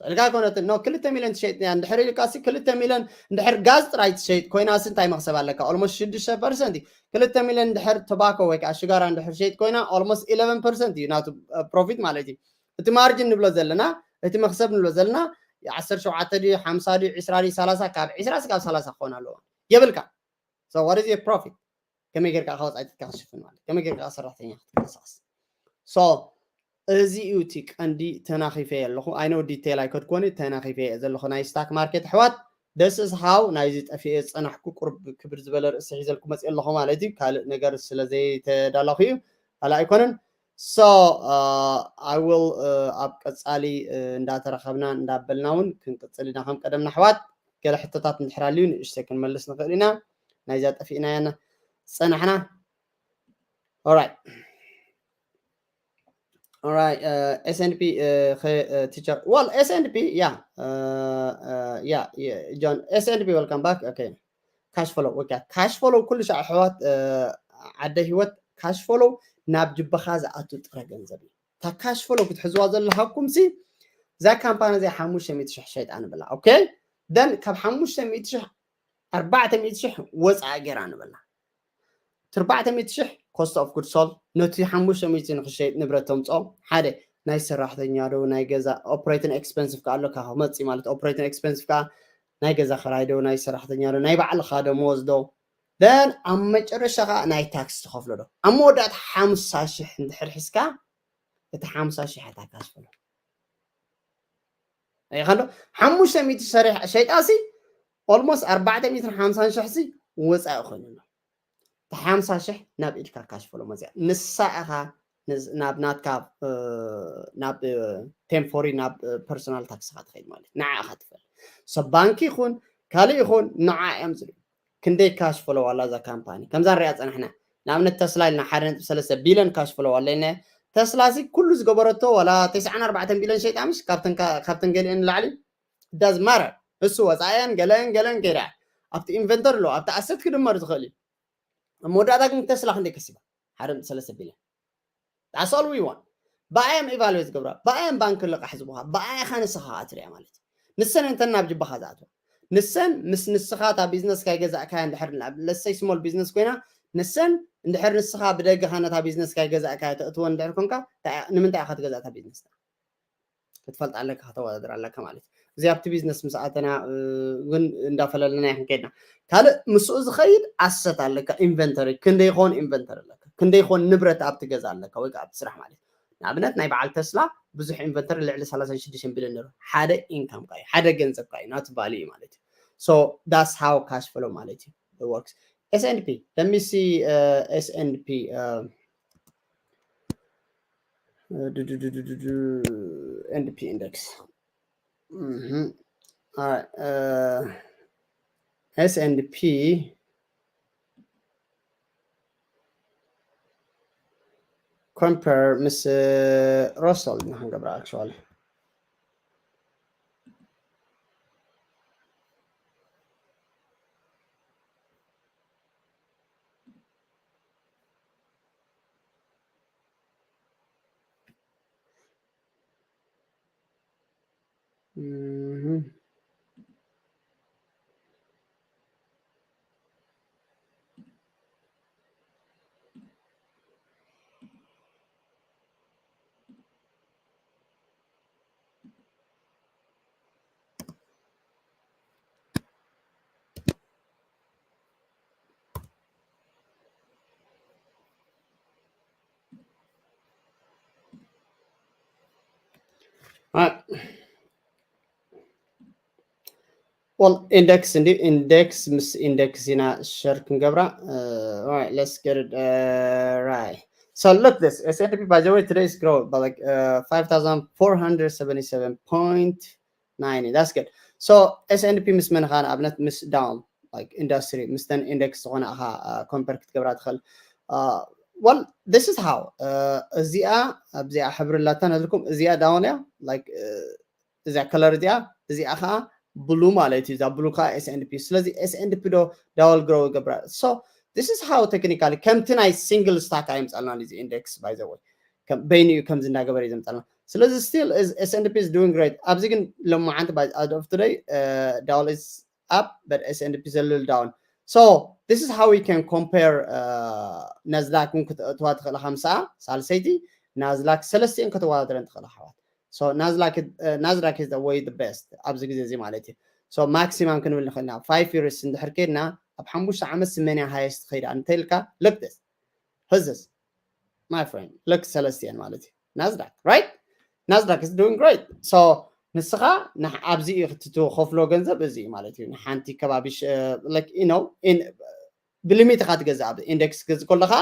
ስእልካ ኣይኮነትን ኖ ክልተ ሚልዮን ትሸይጥ እያ እንድሕር ኢልካ ሲ ክልተ ሚልዮን እንድሕር ጋዝ ጥራይ ትሸይጥ ኮይና ሲ እንታይ መኽሰብ ኣለካ? Almost ሽዱሽተ ፐርሰንት እዩ። ክልተ ሚልዮን እንድሕር ቶባኮ ወይ ከዓ ሽጋራ እንድሕር ሸይጥ ኮይና almost ኢለቨን ፐርሰንት እዩ ናቱ ፕሮፊት ማለት እዩ። እቲ ማርጅን ንብሎ ዘለና እቲ መኽሰብ ንብሎ ዘለና ዓሰርተ ሸውዓተ ድዩ ሓምሳ ድዩ ዒስራ ድዩ ሰላሳ ካብ ዒስራ ስጋብ ሰላሳ ክኾን ኣለዎ የብልካ። So what is your profit? ከመይ ጌርካ ኢኻ ወፃኢትካ ክሽፍን ማለት ከመይ ጌርካ ሰራሕተኛ ክትንቀሳቀስ? So እዚ እዩ እቲ ቀንዲ ተናኺፈ ኣለኹ። I know detail ኣይከድኮኒ ተናኺፈ ዘለኹ ናይ ስታክ ማርኬት ኣሕዋት። This is how ናይዚ ጠፊኤ ዝፀናሕኩ ቁርብ ክብር ዝበለ ርእሲ ሒዘልኩ መፅእ ኣለኹ ማለት እዩ። ካልእ ነገር ስለ ዘይተዳለኹ እዩ ካልእ ኣይኮነን። So I will ኣብ ቀፃሊ እንዳተረኸብና እንዳበልና እውን ክንቅፅል ኢና ከም ቀደምና ኣሕዋት። ገለ ሕቶታት እንድሕር ኣልዩ ንእሽተይ ክንመልስ ንኽእል ኢና። ናይዛ ጠፊእናያ ዝፀናሕና Alright. Alright, uh, S and P uh, uh, teacher. Well, S and P, yeah. Uh, uh, yeah, yeah, John. S and P, welcome back. Okay. Cash flow. Okay. Cash flow ኩሉ ሻዕ ኣሕዋት ዓደ ህይወት ካሽ ፍሎ ናብ ጅበኻ ዝኣቱ ጥረ ገንዘብ እዩ። እታ ካሽ ፍሎ ክትሕዝዋ ዘለሃኩም ሲ እዛ ካምፓኒ እዚኣ ሓሙሽተ ሚእቲ ሽሕ ሸይጣ ንብላ። ኦኬ ደን ካብ ሓሙሽተ ሚእቲ ሽሕ ኣርባዕተ ሚእቲ ሽሕ ወፃኢ ገይራ ንብላ። እቲ ኣርባዕተ ሚእቲ ሽሕ cost of goods sold ነቲ ሓሙሽተ ሚእቲ ንክሸይጥ ንብረት ተምፅኦ ሓደ ናይ ሰራሕተኛ ዶ ናይ ገዛ ኦፕሬቲንግ ኤክስፐንሲቭ ከዓ ኣሎ ካብ መፂ ማለት ኦፕሬቲንግ ኤክስፐንሲቭ ከዓ ናይ ገዛ ክራይ ዶ ናይ ሰራሕተኛ ዶ ናይ ባዕልካ ደመወዝ ዶ ደን ኣብ መጨረሻ ከዓ ናይ ታክስ ትኸፍሎ ዶ ኣብ መወዳእታ ሓምሳ ሽሕ እንድሕር ሒዝካ እቲ ሓምሳ ሽሕ ኣታ ካሽ ፍሎ ኣይኻሎ ሓሙሽተ ሚእቲ ሰሪሕ ሸይጣሲ ኦልሞስት ኣርባዕተ ሚእትን ሓምሳን ሽሕ ሲ ወፃኢ ኮይኑ ኣሎ። እቲ ሓምሳ ሽሕ ናብ ኢድካ ካሽ ፍሎ መፅያ ንሳ ኢኻ ናብ ናትካ ናብ ቴምፖሪ ናብ ፐርሶናል ታክስኻ ትኸይድ ማለት ንዓ ኢኻ ትፈል ሰብ ባንክ ይኹን ካልእ ይኹን ንዓ እዮም ዝብል ክንደይ ካሽ ፍሎ ዋላ እዛ ካምፓኒ ከምዛ ንሪኣ ፀናሕና ንኣብነት ተስላ ኢልና ሓደ ነጥቢ ሰለስተ ቢልዮን ካሽ ፍሎ ዋላ ኢልና ተስላ ሲ ኩሉ ዝገበረቶ ዋላ ተስዓን ኣርባዕተን ቢልዮን ሸይጣ ምሽ ካብተን ገሊአን ንላዕሊ ዳዝ ማረር እሱ ወፃእያን ገለን ገለን ገይራ ኣብቲ ኢንቨንተር ኣሎ ኣብቲ ኣሰት ክድመር ዝኽእል እዩ ኣብ መወዳእታ ግን ተስላ ክንደይ ከሲባ ሓደ ነጥቢ ሰለስተ ቢልዮን That's all we want ብኣዮም ኢቫሉዌት ዝገብራ ብኣዮም ባንክ ልቃሕ ዝቡካ ብኣይኻ ንስኻ ትሪያ ማለት እዩ ንሰን እንተን ናብ ጅባኻ ዝኣትዋ ንሰን ምስ ንስኻ እታ ቢዝነስ ካይ ገዛእካያ እንድሕር ለሰይ ስሞል ቢዝነስ ኮይና ንሰን እንድሕር ንስኻ ብደገኻ ነታ ቢዝነስ ካይ ገዛእካያ ተእትወ እንድሕር ኮንካ ንምንታይ ኢኻ ትገዛእ እታ ቢዝነስ ክትፈልጥ ኣለካ፣ ከተወዳድር ኣለካ ማለት እዩ። እዚ ኣብቲ ቢዝነስ ምስ ኣተና ግን እንዳፈላለና ይኹን ከይድና፣ ካልእ ምስኡ ዝኸይድ ኣሰት ኣለካ። ኢንቨንተሪ ክንደይ ይኸውን ኢንቨንተሪ ኣለካ፣ ክንደይ ይኸውን ንብረት ኣብቲ ገዛ ኣለካ ወይ ኣብቲ ስራሕ ማለት እዩ። ንኣብነት ናይ በዓል ተስላ ብዙሕ ኢንቨንተሪ ልዕሊ ሰላሳን ሽዱሽተን ቢልዮን ነሩ። ሓደ ኢንካም ካ ሓደ ገንዘብ ካ ናቱ ቫልዩ ማለት እዩ። So that's how cash flow ማለት እዩ works. S and P, let me see, uh, S and P, uh, N P index. Mm-hmm. All right. Uh, S and P compare ምስ ሮሰል ኢና ክንገብራ actually. Mhm. Well, index, index, ምስ index ኢና share ክንገብራ. All right, let's get it right. So look this, S and P, by the way, today's growth by like uh, five thousand four hundred seventy-seven point nine. That's good. So S and P ምስ መን ኻ ንኣብነት ምስ Dow, like industry, ምስተን index ዝኾነ ኢኻ compare ክትገብራ ትኽእል. Well, this is how. እዚኣ ኣብዚኣ ሕብሪ ላታ ነልኩም፣ እዚኣ down እያ, like እዚኣ color እዚኣ፣ እዚኣ ከዓ blue ማለት እዩ። እዛ blue ከዓ S and P። ስለዚ S and P ዶ Dow ል grow ይገብራ። So this is how technically ከምቲ ናይ single stock ኣይምፃልና እዚ index, by the way በይኑ እዩ ከምዚ እንዳገበረ እዩ ዘምፃልና። ስለዚ still S and P is doing great። ኣብዚ ግን ሎማዓንቲ as of today Dow is up but S and P is a little down. So this is how we can compare Nasdaq እውን ክትእትዋ ትኽእል ኢኻ፣ ምሳኣ ሳልሰይቲ Nasdaq ሰለስቲኤን ከተወዳድረን ትኽእል ኣሕዋት። So Nasdaq Nasdaq is the way the best ኣብዚ ግዜ እዚ ማለት እዩ። So maximum ክንብል ንኽእል ኢና። Five years እንድሕር ከይድና ኣብ ሓሙሽተ ዓመት ስመንያ highest ትኸይዳ እንተልካ፣ look this, who's this, my friend, look ሰለስቲኤን ማለት እዩ። Nasdaq, right? Nasdaq is doing great. So ንስኻ ኣብዚ እዩ ክትትኸፍሎ ገንዘብ እዚ እዩ ማለት እዩ። ንሓንቲ ከባቢ like you know ብሊሚት ኢኻ ትገዝእ። ኣብ index ክትገዝእ ከለኻ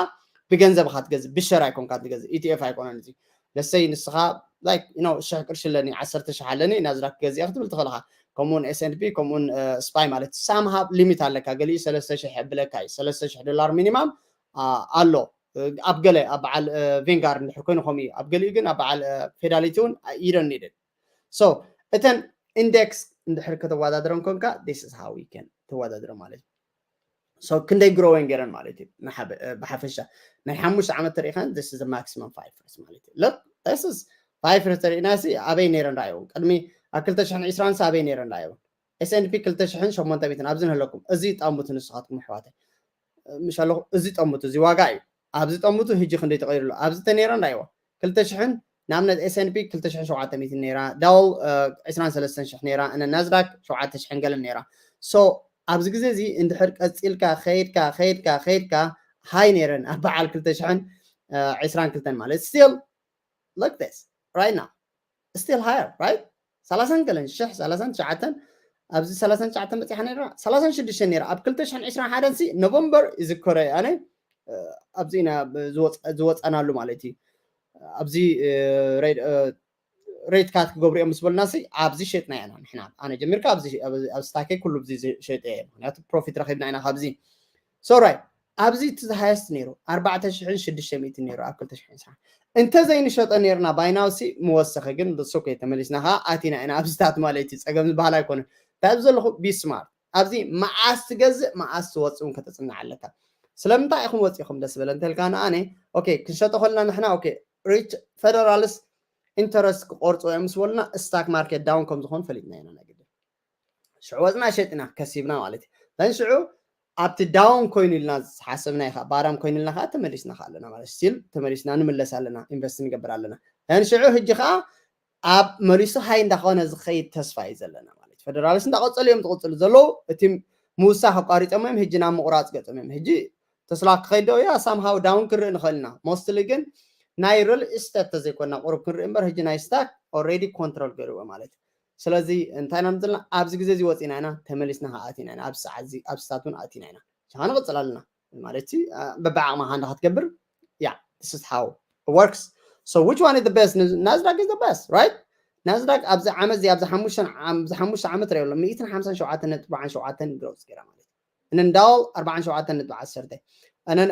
ብገንዘብ ኢኻ ትገዝእ፣ ብሸር ኣይኮንካ ትገዝእ፣ E T F ኣይኮነን እዚ። ለሰይ ንስኻ like you know ሽሕ ቅርሺ ኣለኒ፣ ዓሰርተ ሽሕ ኣለኒ፣ Nasdaq ክገዝእ ክትብል ትኽእል ኢኻ። ከምኡውን S and P፣ ከምኡውን SPY ማለት somehow ሊሚት ኣለካ። ገሊኡ ሰለስተ ሽሕ የብለካ እዩ። ሰለስተ ሽሕ ዶላር ሚኒማም ኣሎ። ኣብ ገለ ኣብ በዓል Vanguard እንድሕር ኮይኑ ከምኡ እዩ። ኣብ ገሊኡ ግን ኣብ በዓል Fidelity እውን you don't need it. So እተን index እንድሕር ከተወዳድረን ኮንካ this is how you can ተወዳድረ ማለት እዩ። So ክንደይ growing ገይረን ማለት እዩ። ብሓፈሻ ናይ ሓሙሽተ ዓመት ተሪኢኸን this is maximum five years ማለት እዩ። Look, this is five years ተሪእና ሲ ኣበይ ነይረን ዳይውን ቅድሚ ኣብ ክልተ ሽሕን ዕስራን ሲ ኣበይ ነይረን ዳይውን S and P ክልተ ሽሕን ሸሞንተ ሚእትን ኣብዚ ንህለኩም። እዚ ጠምቱ ንስኻትኩም ኣሕዋተይ። ምሽ ኣለኹ፣ እዚ ጠምቱ፣ እዚ ዋጋ እዩ። ኣብዚ ጠምቱ ህጂ ክንደይ ተቐይሩ ኣሎ? ኣብዚ ተነይረ እንዳይዋ ክልተ ሽሕን ንኣብነት S and P ክልተ ሽሕን ሸውዓተ ሚእትን ነይራ፣ Dow ዕስራን ሰለስተን ሽሕ ነይራ፣ እነ Nasdaq ሸውዓተ ሽሕን ገለን ነይራ። So ኣብዚ ግዜ እዚ እንድሕር ቀፂልካ ከይድካ ከይድካ ከይድካ ሃይ ነይረን ኣብ በዓል ክልተ ሽሕን ዕስራን ክልተን ማለት still look this right now still higher, right? ሰላሳን ገለን ሽሕ፣ ሰላሳን ትሽዓተን፣ ኣብዚ ሰላሳን ትሽዓተን በፂሓ ነይራ፣ ሰላሳን ሽዱሽተን ነይራ። ኣብ ክልተ ሽሕን ዕስራን ሓደን ሲ ኖቨምበር ይዝከሮ እየ ኣነ ኣብዚ ኢና ዝወፃናሉ ማለት እዩ። ኣብዚ rate cut ክገብሩ እዮም ምስ በሉና ሲ ኣብዚ ሸጥና ኢና ንሕና። ኣነ ጀሚርካ ኣብዚ ስታከይ ኩሉ ኣብዚ ሸጠ እየ፣ ምክንያቱ ፕሮፊት ረኺብና ኢና ካብዚ። So right ኣብዚ እቲ highest ነይሩ ኣርባዕተ ሽሕን ሽዱሽተ ሚእትን ነይሩ ኣብ ክልተ ሽሕን ዕስራን። እንተዘይንሸጠ ነይርና by now ሲ ምወሰኸ፣ ግን it's okay ተመሊስና ከዓ ኣቲና ኢና ኣብዚታት ማለት እዩ። ፀገም ዝበሃል ኣይኮነን። እንታይ ኣብዚ ዘለኹ be smart። ኣብዚ መዓስ ትገዝእ መዓስ ትወፅእ እውን ከተፅንዕ ኣለካ። ስለምንታይ ኢኹም ወፂኹም ደስ በለ እንተልካ ንኣነ okay ክንሸጦ ከለና ንሕና okay Federal Reserve interest ክቆርፁ እዮም ምስ በሉና stock market down ከም ዝኾኑ ፈሊጥና ኢና ናይ ግድን። ሽዑ ወፅና ሸጥና ከሲብና ማለት እዩ። ሽዑ ኣብቲ down ኮይኑ ኢልና ዝሓሰብና ኢኻ ባራም ኮይኑ ኢልና ከዓ ተመሊስና ከዓ ኣለና ማለት still ተመሊስና ንምለስ ኣለና፣ ኢንቨስት ንገብር ኣለና። ሽዑ ህጂ ከዓ ኣብ መሊሱ ሃይ እንዳኾነ ዝኸይድ ተስፋ እዩ ዘለና ማለት እዩ። ፈደራሊስት እንዳቐጸሉ እዮም ዝቕጽሉ ዘለዉ። እቲ ምውሳኽ ኣቋሪጾም እዮም፣ ሕጂ ናብ ምቑራጽ ገጾም እዮም። ሕጂ ተስላ ክኸይድ ዶ? ያ ሳምሃው ዳውን ክንርኢ ንኽእል ኢና። ሞስትሊ ግን ናይ ሪል ኢስቴት ተዘይኮንና ቁሩብ ክንርኢ እምበር፣ ሕጂ ናይ ስታክ ኦልሬዲ ኮንትሮል ገይርዎ ማለት እዩ። ስለዚ እንታይ ኢና ዘለና? ኣብዚ ግዜ እዚ ወፂና ኢና፣ ተመሊስና ከዓ ኣቲና ኢና፣ ኣብዚ ሰዓት እዚ ኣብዚ ስታት እውን ኣቲና ኢና። ሻኻ ንቕፅል ኣለና ማለት እዩ። በብዓቕማ ሃንዳ ክትገብር፣ ያ this is how it works. So which one is the best? Nasdaq is the best, right? ናስዳክ ኣብዚ ዓመት እዚ ኣብዚ ሓሙሽተ ዓመት ሪኦ ኣሎ ሚእትን ሓምሳን ሸውዓተን ነጥቢ ኣርባዓን ሸውዓተን ግሮዝ ገይራ ማለት እዩ። እነን ዳውል ኣርባዓን ሸውዓተን ነጥቢ ዓሰርተ። እነን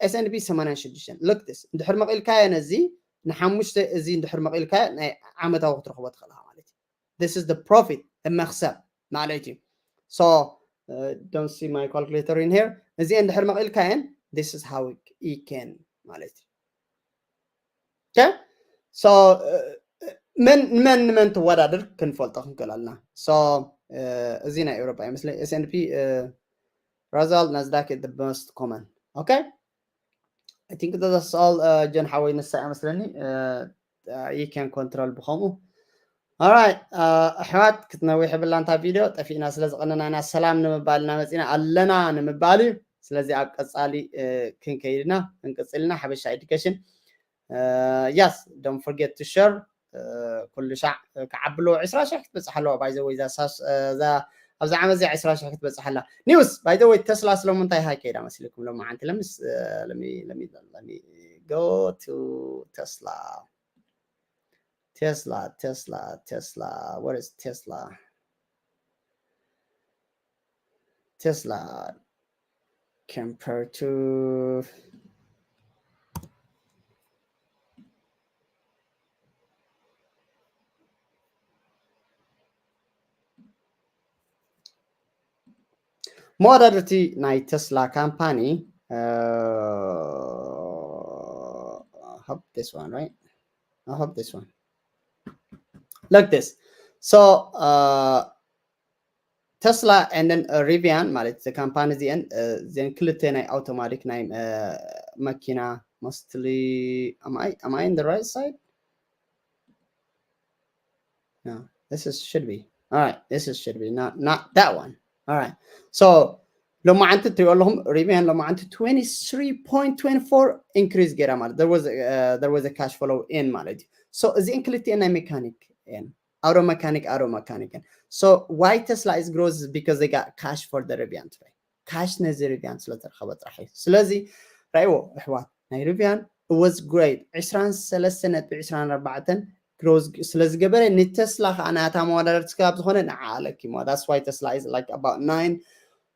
S&P ሰማንያን ሽዱሽተን። Look this፣ እንድሕር መቒልካዮ ነዚ ንሓሙሽተ፣ እዚ እንድሕር መቒልካዮ ናይ ዓመታዊ ክትረኽቦ ትኽእል ኢኻ ማለት እዩ። This is the profit፣ መኽሰብ ማለት እዩ። So don't see my calculator in here። እዚ እንድሕር መቒልካየን this is how you can ማለት እዩ። Okay? So መን መን መን ትወዳደር ክንፈልጦ ክንክእል ኣለና። So እዚ ናይ ኤውሮጳ ይመስለኝ። S&P፣ Russell፣ Nasdaq is the most common። Okay? I think that's all። ጆን ሓወይ ንሳ እያ መስለኒ። You can control ብኸምኡ። Alright፣ ኣሕዋት ክትነዊሕ ብላ እንታ ቪድዮ ጠፊእና ስለ ዝቐነና ኢና ሰላም ንምባል ኢና መፂና ኣለና ንምባል እዩ። ስለዚ ኣብ ቀፃሊ ክንከይድና ክንቅፅልና ሓበሻ ኤዱኬሽን። Yes, don't forget to share። ኩሉ ሻዕ ክዓቢ ኣለዎ። ዕስራ ሽሕ ክትበፅሕ ኣለዋ። By the way፣ ኣብዚ ዓመት እዚ ዕስራ ሽሕ ክትበፅሕ ኣላ። ኒውስ፣ by the way፣ ተስላ ስለምንታይ ሃይ ከይዳ መሲልኩም ሎማዓንቲ? Let me go to Tesla. Tesla, Tesla, Tesla. What is Tesla? Tesla compared to መወዳድርቲ ናይ ተስላ ካምፓኒ። Hope this one, right? I hope this one. Look this. So Tesla and then Rivian ማለት ካምፓኒ እዚአን እዚአን ክልተ ናይ ኣውቶማቲክ ናይ መኪና። Mostly, am I in the right side? No, this is should be. All right, this is should be not not that one. All right. So ሎማዓንቲ ትሪኦ ኣለኹም፣ Rivian ሎማዓንቲ twenty-three point twenty-four increase ገይራ ማለት there was there was a cash flow in ማለት እዩ። So እዚአን ክልቲአን ናይ ሜካኒክ እየን። Auto mechanic, auto mechanic። So why Tesla is grows is because they got cash for the Rivian today. ካሽ ነዚ Rivian ስለተረኸበ ጥራሕ እዩ። ስለዚ ራእይዎ ኣሕዋት፣ ናይ Rivian was great። ዕስራን ሰለስተ ነጥቢ ዕስራን ኣርባዕተን ግሮዝ ስለ ዝገበረ ንተስላ ከዓ ናታ መወዳደርቲ ካብ ዝኾነ ንዓ ኣለኪሞ። That's why Tesla is like about nine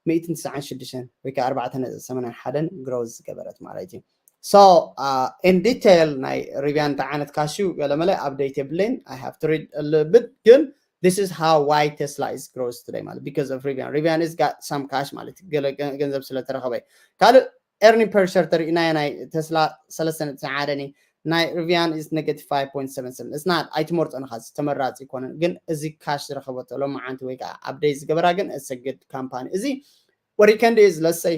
ሚእትን ትስዓን ሽዱሽተን ወይ ከዓ ኣርባዕተ ነጥቢ ሰማንያን ሓደን ግሮዝ ዝገበረት ማለት እዩ። So in detail ናይ Rivian እንታይ ዓይነት ካሽ እዩ ገለመለ update የብለይን። I have to read a little bit፣ ግን this is how why Tesla is grows today ማለት because of Rivian. Rivian is got some cash ማለት ገለ ገንዘብ ስለተረኸበ። ካልእ earning per share ተሪእናዮ ናይ ተስላ ሰለስተ ነጥቢ ሓደ፣ ናይ Rivian is negative five point seven seven። It's not፣ ኣይትመርጾ ንኻ፣ ተመራጺ ይኮነን፣ ግን እዚ ካሽ ዝረኸበቶ ሎማዓንቲ ወይ ከዓ update ዝገበራ ግን it's a good company። እዚ what you can do is, let's say,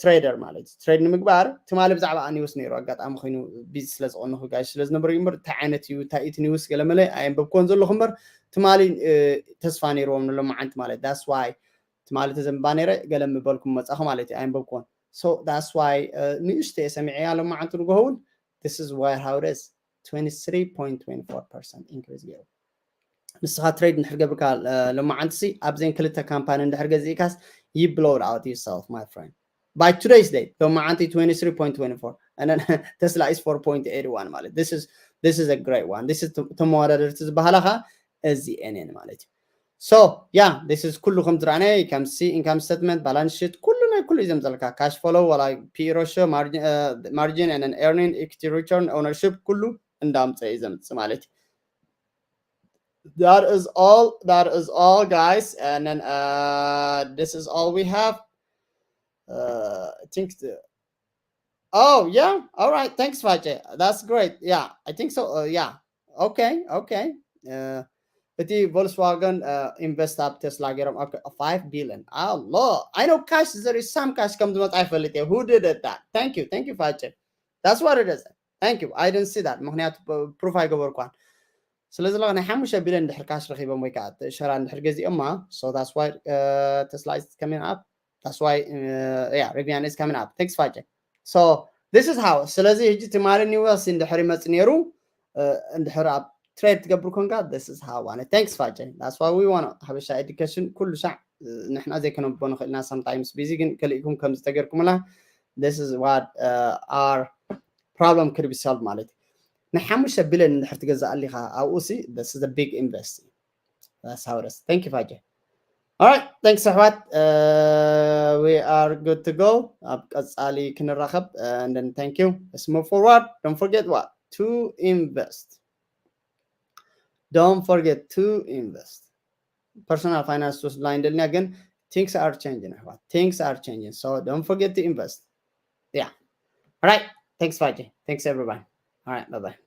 ትሬደር ማለት እዩ። ትሬድ ንምግባር ትማሊ ብዛዕባ ኒውስ ነይሩ፣ ኣጋጣሚ ኮይኑ ቢዚ ስለ ዝቐንኹ ጋሽ ስለ ዝነበሩ እዩ እምበር እንታይ ዓይነት እዩ እንታይ እቲ ኒውስ ገለ መለ ኣየንበብክዎን ዘለኹ እምበር ትማሊ ተስፋ ነይርዎም ንሎማዓንቲ ማለት that's why ትማሊ ተዘንባ ነይረ ገለ ምበልኩም መጻኹ ማለት እዩ ኣየንበብክዎን። So that's why ንእሽተይ ሰሚዐያ ሎማዓንቲ ንግሆ እውን this is why how it is twenty-three point twenty-four percent increase ገይሩ። ንስኻ ትሬድ እንድሕር ገብርካ ሎማዓንትሲ ኣብዘን ክልተ ካምፓኒ እንድሕር ገዚእካስ you blow it out yourself, my friend. By today's date ሎማዓንቲ twenty-three point twenty-four and then Tesla is four point eight one ማለት this is this is a great one. This is ተመወዳደርቲ ዝበሃላ ኸ እዚኤን እየን ማለት እዩ። So yeah, this is ኩሉ ከም ዝረኣናዮ ከም ሲ income statement፣ balance sheet፣ ኩሉ ናይ ኩሉ እዩ ዘምፀልካ። Cash flow ዋላ P E ratio, margin and earning, equity return, ownership ኩሉ እንዳምፀ እዩ ዘምፅእ ማለት እዩ። That is all. That is all, guys. And then uh, this is all we have. Uh, I think. The, oh yeah. All right. Thanks, Fache. That's great. Yeah, I think so. Uh, yeah. Okay. Okay. Uh, እቲ ቮልስዋገን ኢንቨስት ኣብ ቴስላ ገይሮም five billion ኣሎ። I know cash, there is some cash ከም ዝመጣ ይፈልጥ እየ። Who did it that? Thank you, thank you ፋጨ። That's what it is. Thank you. I didn't see that ምክንያቱ ፕሩፍ ኣይገበርኳን። ስለዚ ለካ ናይ ሓሙሽተ ቢልዮን ድሕር ካሽ ረኺቦም ወይ ከዓ ሸራ እንድሕር ገዚኦማ so that's why Tesla is coming up that's why yeah Rivian is coming up thanks ፋጨ so this is how ስለዚ ሕጂ ትማሊ ኒውዮርክ እንድሕር ይመፅ ነይሩ እንድሕር ኣብ ትሬድ ትገብር ኮንካ this is how ኣነ thanks ፋጨ that's why we want ሓበሻ ኤዱኬሽን ኩሉ ሳዕ ንሕና ዘይከነቦ ንኽእልና sometimes busy ግን ከሊእኩም ከም ዝተገርኩምላ this is what our problem could be solved ማለት እዩ ንሓሙሽተ ቢልዮን እንድሕር ትገዛእ ኣሊኻ ኣብኡ ሲ this is a big invest that's how it is thank you ፋጀ All right, thanks ኣሕዋት. Uh, we are good to go. ኣብ ቀጻሊ ክንራኸብ uh, and then thank you. Let's move forward. Don't forget what? To invest. Don't forget to invest. Personal finance ትወስድላ እንደልና ግን things are changing ኣሕዋት. Things are changing. So don't forget to invest. Yeah. All right. Thanks ፋጀ. Thanks everyone. All right. Bye bye.